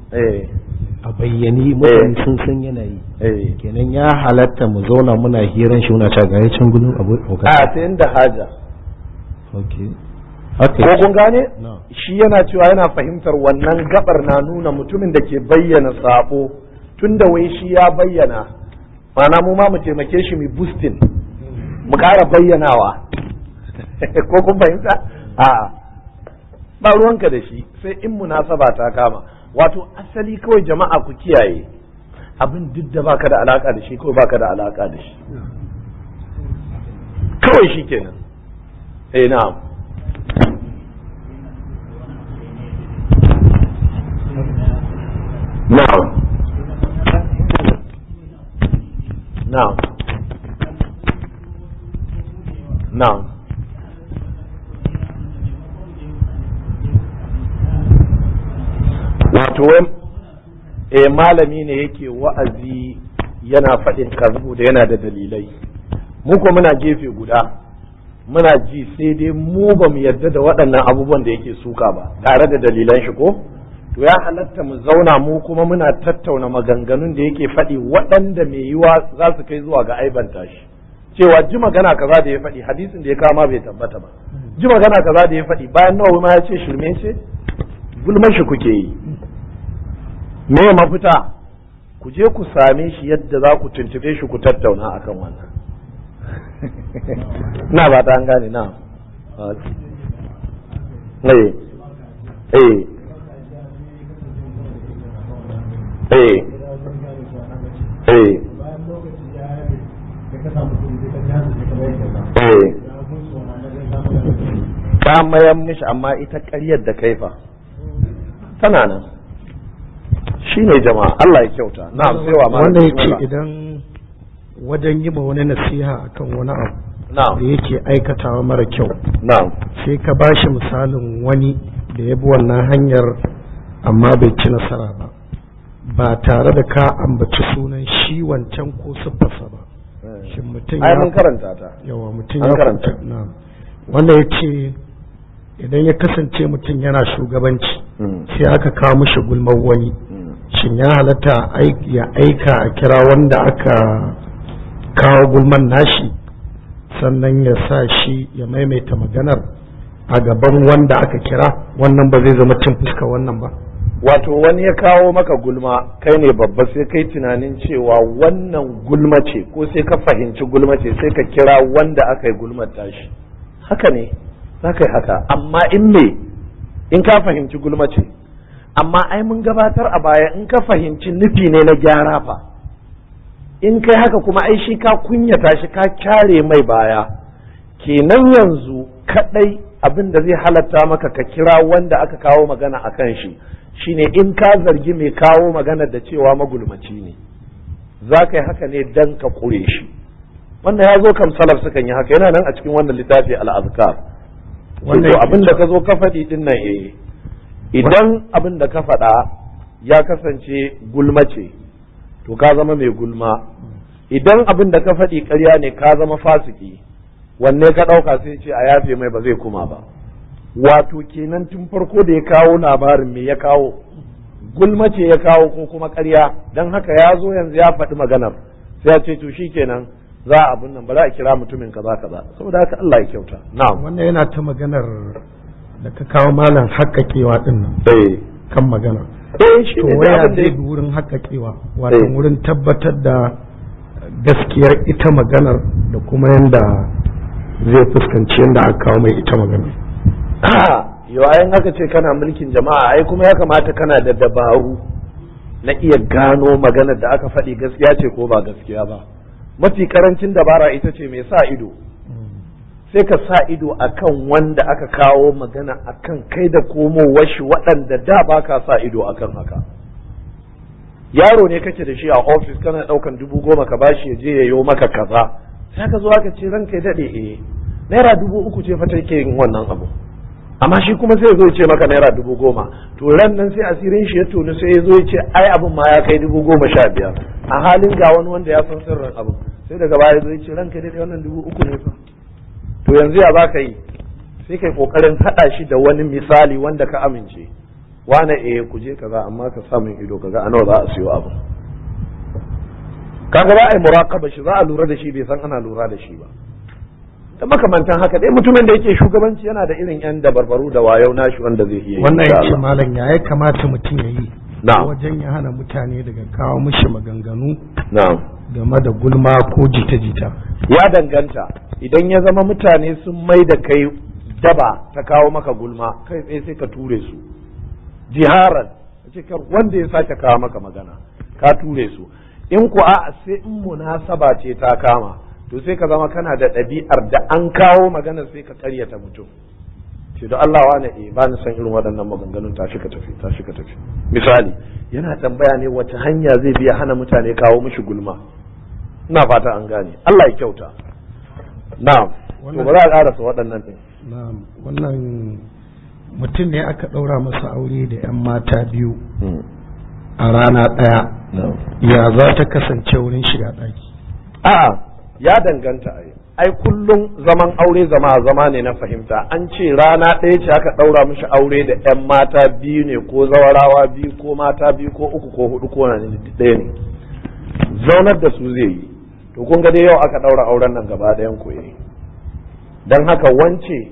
A bayyane mutane sun san yana yi. Kenan ya halatta mu zauna muna hiran shi muna cewa ga can gudun abokan. A sai inda haja. Okay. Ko kun gane? Shi yana cewa yana fahimtar wannan gabar na nuna mutumin da ke bayyana sabo, tunda wai shi ya bayyana, ma'ana mu ma mu taimake shi mu boosting, mu ƙara bayyanawa. Ko kun fahimta? A ba ruwanka da shi sai in munasaba ta kama. Wato asali kawai jama'a ku kiyaye abin duk da baka da alaka da shi, kawai baka da alaka da shi kawai, shi kenan. Eh, na'am. Na'am. Na'am. Na'am. Wato wai malami ne yake wa'azi yana faɗin kazu da yana da dalilai. Mu ko muna gefe guda muna ji, sai dai mu ba mu yarda da waɗannan abubuwan da yake suka ba tare da dalilan shi ko? To ya halatta mu zauna mu kuma muna tattauna maganganun da yake faɗi waɗanda mai yiwa za su kai zuwa ga aibanta shi, cewa ji magana kaza da ya faɗi, hadisin da ya kama bai tabbata ba, ji magana kaza da ya faɗi, bayan nawa ma ya ce shirme ce, gulman shi kuke yi. Me mafita? Ku je ku same shi yadda za ku tuntube shi ku tattauna akan wannan. Na ba ta an gane na. Eh eh eh eh eh ka mayan mishi, amma ita ƙaryar da kaifa tana nan. Shi ne jama'a, Allah ya kyauta. Na'am, sai wa wanda ya ce idan wajen yi ma wani nasiha akan wani abu da yake aikatawa mara kyau, na'am, sai ka bashi misalin wani da ya bi wannan hanyar amma bai ci nasara ba, ba tare da ka ambaci sunan shi wancan ko siffarsa ba, shin mutum ya mun karanta ta? Yawa, mutum ya karanta. Na'am. Wanda ya ce idan ya kasance mutum yana shugabanci sai aka kawo mishi gulmar wani, shin ya halatta ya aika a kira wanda aka kawo gulman nashi sannan ya sa shi ya maimaita maganar a gaban wanda aka kira? Wannan ba zai zama cin fuska wannan ba? Wato wani ya kawo maka gulma, kai ne babba, sai kai tunanin cewa wannan gulma ce, ko sai ka fahimci gulma ce, sai ka kira wanda aka yi gulmar tashi. Haka ne, za ka yi haka, amma in me in ka fahimci gulma ce. Amma ai mun gabatar a baya, in ka fahimci nufi ne na gyara fa, in kai haka kuma ai shi ka kunyata shi, ka kyare mai baya kenan. Yanzu kadai abin da zai halatta maka ka kira wanda aka kawo magana a kan shi shine in ka zargi mai kawo magana da cewa magulmaci ne, za ka yi haka ne dan ka kure shi. Wannan ya zo kam, salaf sukan yi haka, yana nan a cikin wannan littafi al-azkar. Wannan abin da ka zo ka faɗi din nan, eh, idan abin da ka faɗa ya kasance gulma ce, to ka zama mai gulma. Idan abin da ka faɗi ƙarya ne, ka zama fasiki. Wanne ka ɗauka? Sai ce a yafe mai, ba zai kuma ba. Wato kenan tun farko da ya kawo labarin, me ya kawo? Gulma ce ya kawo ko kuma ƙarya? Don haka ya zo yanzu ya faɗi maganar, sai ya ce to shikenan, za a abin nan, ba za a kira mutumin kaza kaza. Saboda haka Allah ya kyauta. Na'am. Wannan yana ta maganar da ka kawo malam, haƙaƙewa din nan kan magana. Eh, shi to ne waya abin da zai bi wurin haƙaƙewa, wato wurin tabbatar da gaskiyar ita maganar da kuma yanda zai fuskanci yanda aka kawo mai ita maganar. Yau ayin aka ce kana mulkin jama'a, ai kuma ya kamata kana da dabaru na iya gano maganar da aka faɗi gaskiya ce ko ba gaskiya ba. Mafi karancin dabara ita ce mai sa ido, sai ka sa ido akan wanda aka kawo magana akan kai da komowar shi, waɗanda da ba ka sa ido akan haka. Yaro ne kake da shi a ofis, kana ɗaukan 10,000 ka bashi ya je ya yo maka kaza, sai ka zo aka ce ranka ya daɗe, eh, ₦3,000 ce fa take yin wannan abu, amma shi kuma sai ya zo ya ce maka ₦10,000. To ran nan sai asirin shi ya tonu, sai ya zo ya ce ai abin ma ya kai 15,000, a halin ga wani wanda ya san sirrin abin. Sai daga baya ya zo ya ce ranka daɗe, wannan 3,000 ne fa. To yanzu ya baka yi? Sai kai kokarin haɗa shi da wani misali wanda ka amince. Wane eh ku je kaza, amma ka sa min ido kaza a nawa za a siyo abu. Kaga za a yi muraqaba shi, za a lura da shi, bai san ana lura da shi ba. Da makamantan haka dai, mutumin da yake shugabanci yana da irin yan dabarbaru da wayau nashi wanda zai iya yi. Wannan ya ce, malam, ya kamata mutum ya yi wajen ya hana mutane daga kawo mishi maganganu game da gulma ko jita-jita? Ya danganta. Idan ya zama mutane sun mai da kai daba ta kawo maka gulma, kai tsaye sai ka ture su jiharan, ce kar wanda ya sake kawo maka magana, ka ture su. In ku a sai in munasaba ce ta kama, to sai ka zama kana da ɗabi'ar da an kawo magana sai ka karyata mutum, ce da Allah wane eh ba ni san irin waɗannan maganganun, tashi ka tafi, tashi ka tafi. Misali, yana tambaya ne wace hanya zai biya hana mutane kawo mishi gulma. Ina fata an gane. Allah ya kyauta. Na'am, to ba za a karasa waɗannan din. Na'am, wannan mutum ne aka ɗaura masa aure da 'yan mata biyu a rana ɗaya, ya za ta kasance wurin shiga ɗaki? A'a, ya danganta. Ai kullum zaman aure zama ne na fahimta. An ce rana ɗaya ce aka ɗaura mishi aure da 'yan mata biyu ne, ko zawarawa biyu, ko mata biyu, ko uku, ko hudu, ko na ɗaya ne, zaunar da su zai yi. To kun ga dai yau aka ɗaura auren nan gaba ɗayan ku yi, don haka wance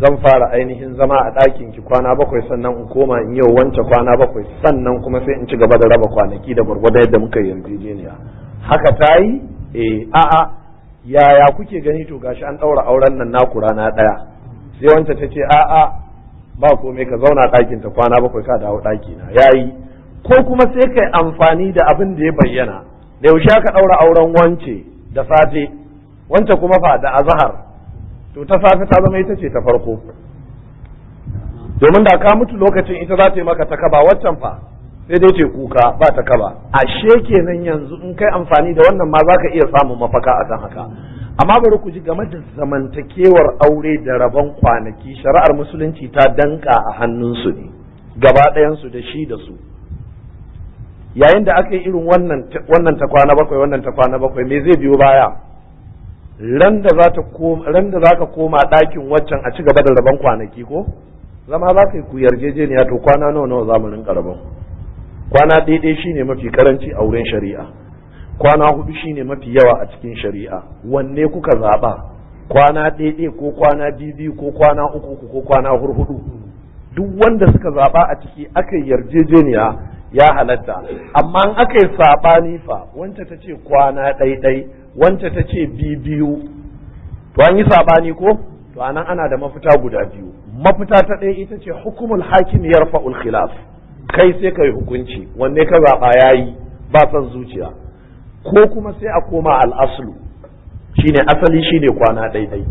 zan fara ainihin zama a ɗakin ki kwana 7, sannan in koma in yau wance kwana 7, sannan kuma sai in ci gaba da raba kwanaki da gwargwado yadda muka yarjejeniya. Haka ta yi? Eh, a'a, yaya kuke gani? To gashi an ɗaura auren nan naku rana ɗaya. Sai wance ta ce a'a, ba komai, ka zauna ɗakin ta kwana 7, ka dawo ɗaki na, yayi. Ko kuma sai kai amfani da abin da ya bayyana da yaushe aka ɗaura auren wance da safe, wance kuma fa da azahar, to ta safe ta zama ita ce ta farko, domin da ka mutu lokacin ita za ta yi maka ta kaba, waccan fa sai dai ce kuka ba ta kaba. Ashe kenan yanzu in kai amfani da wannan ma zaka iya samun mafaka akan haka. Amma bari ku ji game da zamantakewar aure da rabon kwanaki, shari'ar musulunci ta danka a hannunsu ne gaba ɗayansu, da shi da su. Yayin da aka yi irin wannan ta kwana 7, wannan ta kwana 7, me zai biyo baya? Ran da za ka koma ɗakin waccan a ci gaba da rabon kwanaki, ko zama za ka yi ku yarjejeniya, to kwana nawa nawa za mu rinka rabon? Kwana ɗaiɗai shine mafi karanci a wurin shari'a, kwana 4 shine mafi yawa a cikin shari'a. Wanne kuka zaɓa? Kwana ɗaiɗai ko kwana 2 ko kwana 3 ko kwana 4? Duk wanda suka zaɓa a ciki aka yarjejeniya, ya halatta. Amma in aka yi saɓani fa, wance ta ce kwana ɗaiɗai, wance ta ce 2, to an yi saɓani ko? To anan ana da mafita guda biyu. Mafita ta ɗaya ita ce hukumul hakim yarfa'ul khilaf, kai sai kai hukunci wanne ka zaɓa, yayi, ba son zuciya. Ko kuma sai a koma al'aslu, shine asali, shine kwana ɗaiɗai.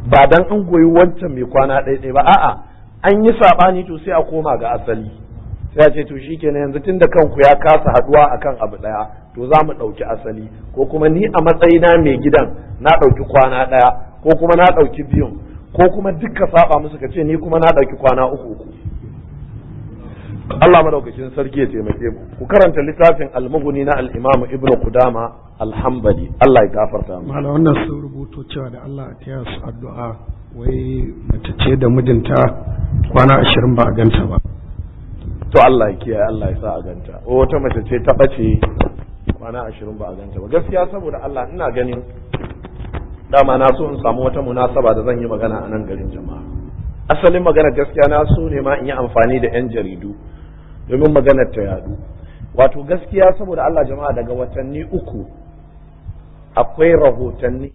Ba dan an goyi wancan mai kwana ɗaiɗai ba, a'a, an yi saɓani, to sai a koma ga asali, sai a ce to shikenan, yanzu tunda kanku ya kasa haduwa akan abu ɗaya, to za mu ɗauki asali. Ko kuma ni a matsayina mai gidan na ɗauki kwana ɗaya, ko kuma na ɗauki biyun, ko kuma duka saba musu ka ce ni kuma na ɗauki kwana 3 3. Allah madaukakin sarki ya taimake mu. Ku karanta littafin Al-Mughni na al-Imam Ibn Qudama Al-Hanbali, Allah ya gafarta mu. Malam, wannan sun rubuto cewa da Allah a taya su addu'a, wai mace ce da mijinta kwana 20 ba a ganta ba. To Allah ya kiyaye, Allah ya sa a ganta. Wata mace ce ta bace kwana 20 ba a ganta ba. Gaskiya saboda Allah, ina ganin dama na so in samu wata munasaba da zan yi magana a nan garin jama'a. Asalin magana gaskiya na so ne ma in yi amfani da 'yan jaridu domin maganar ta yadu. Wato gaskiya saboda Allah jama'a, daga watanni 3 akwai rahotanni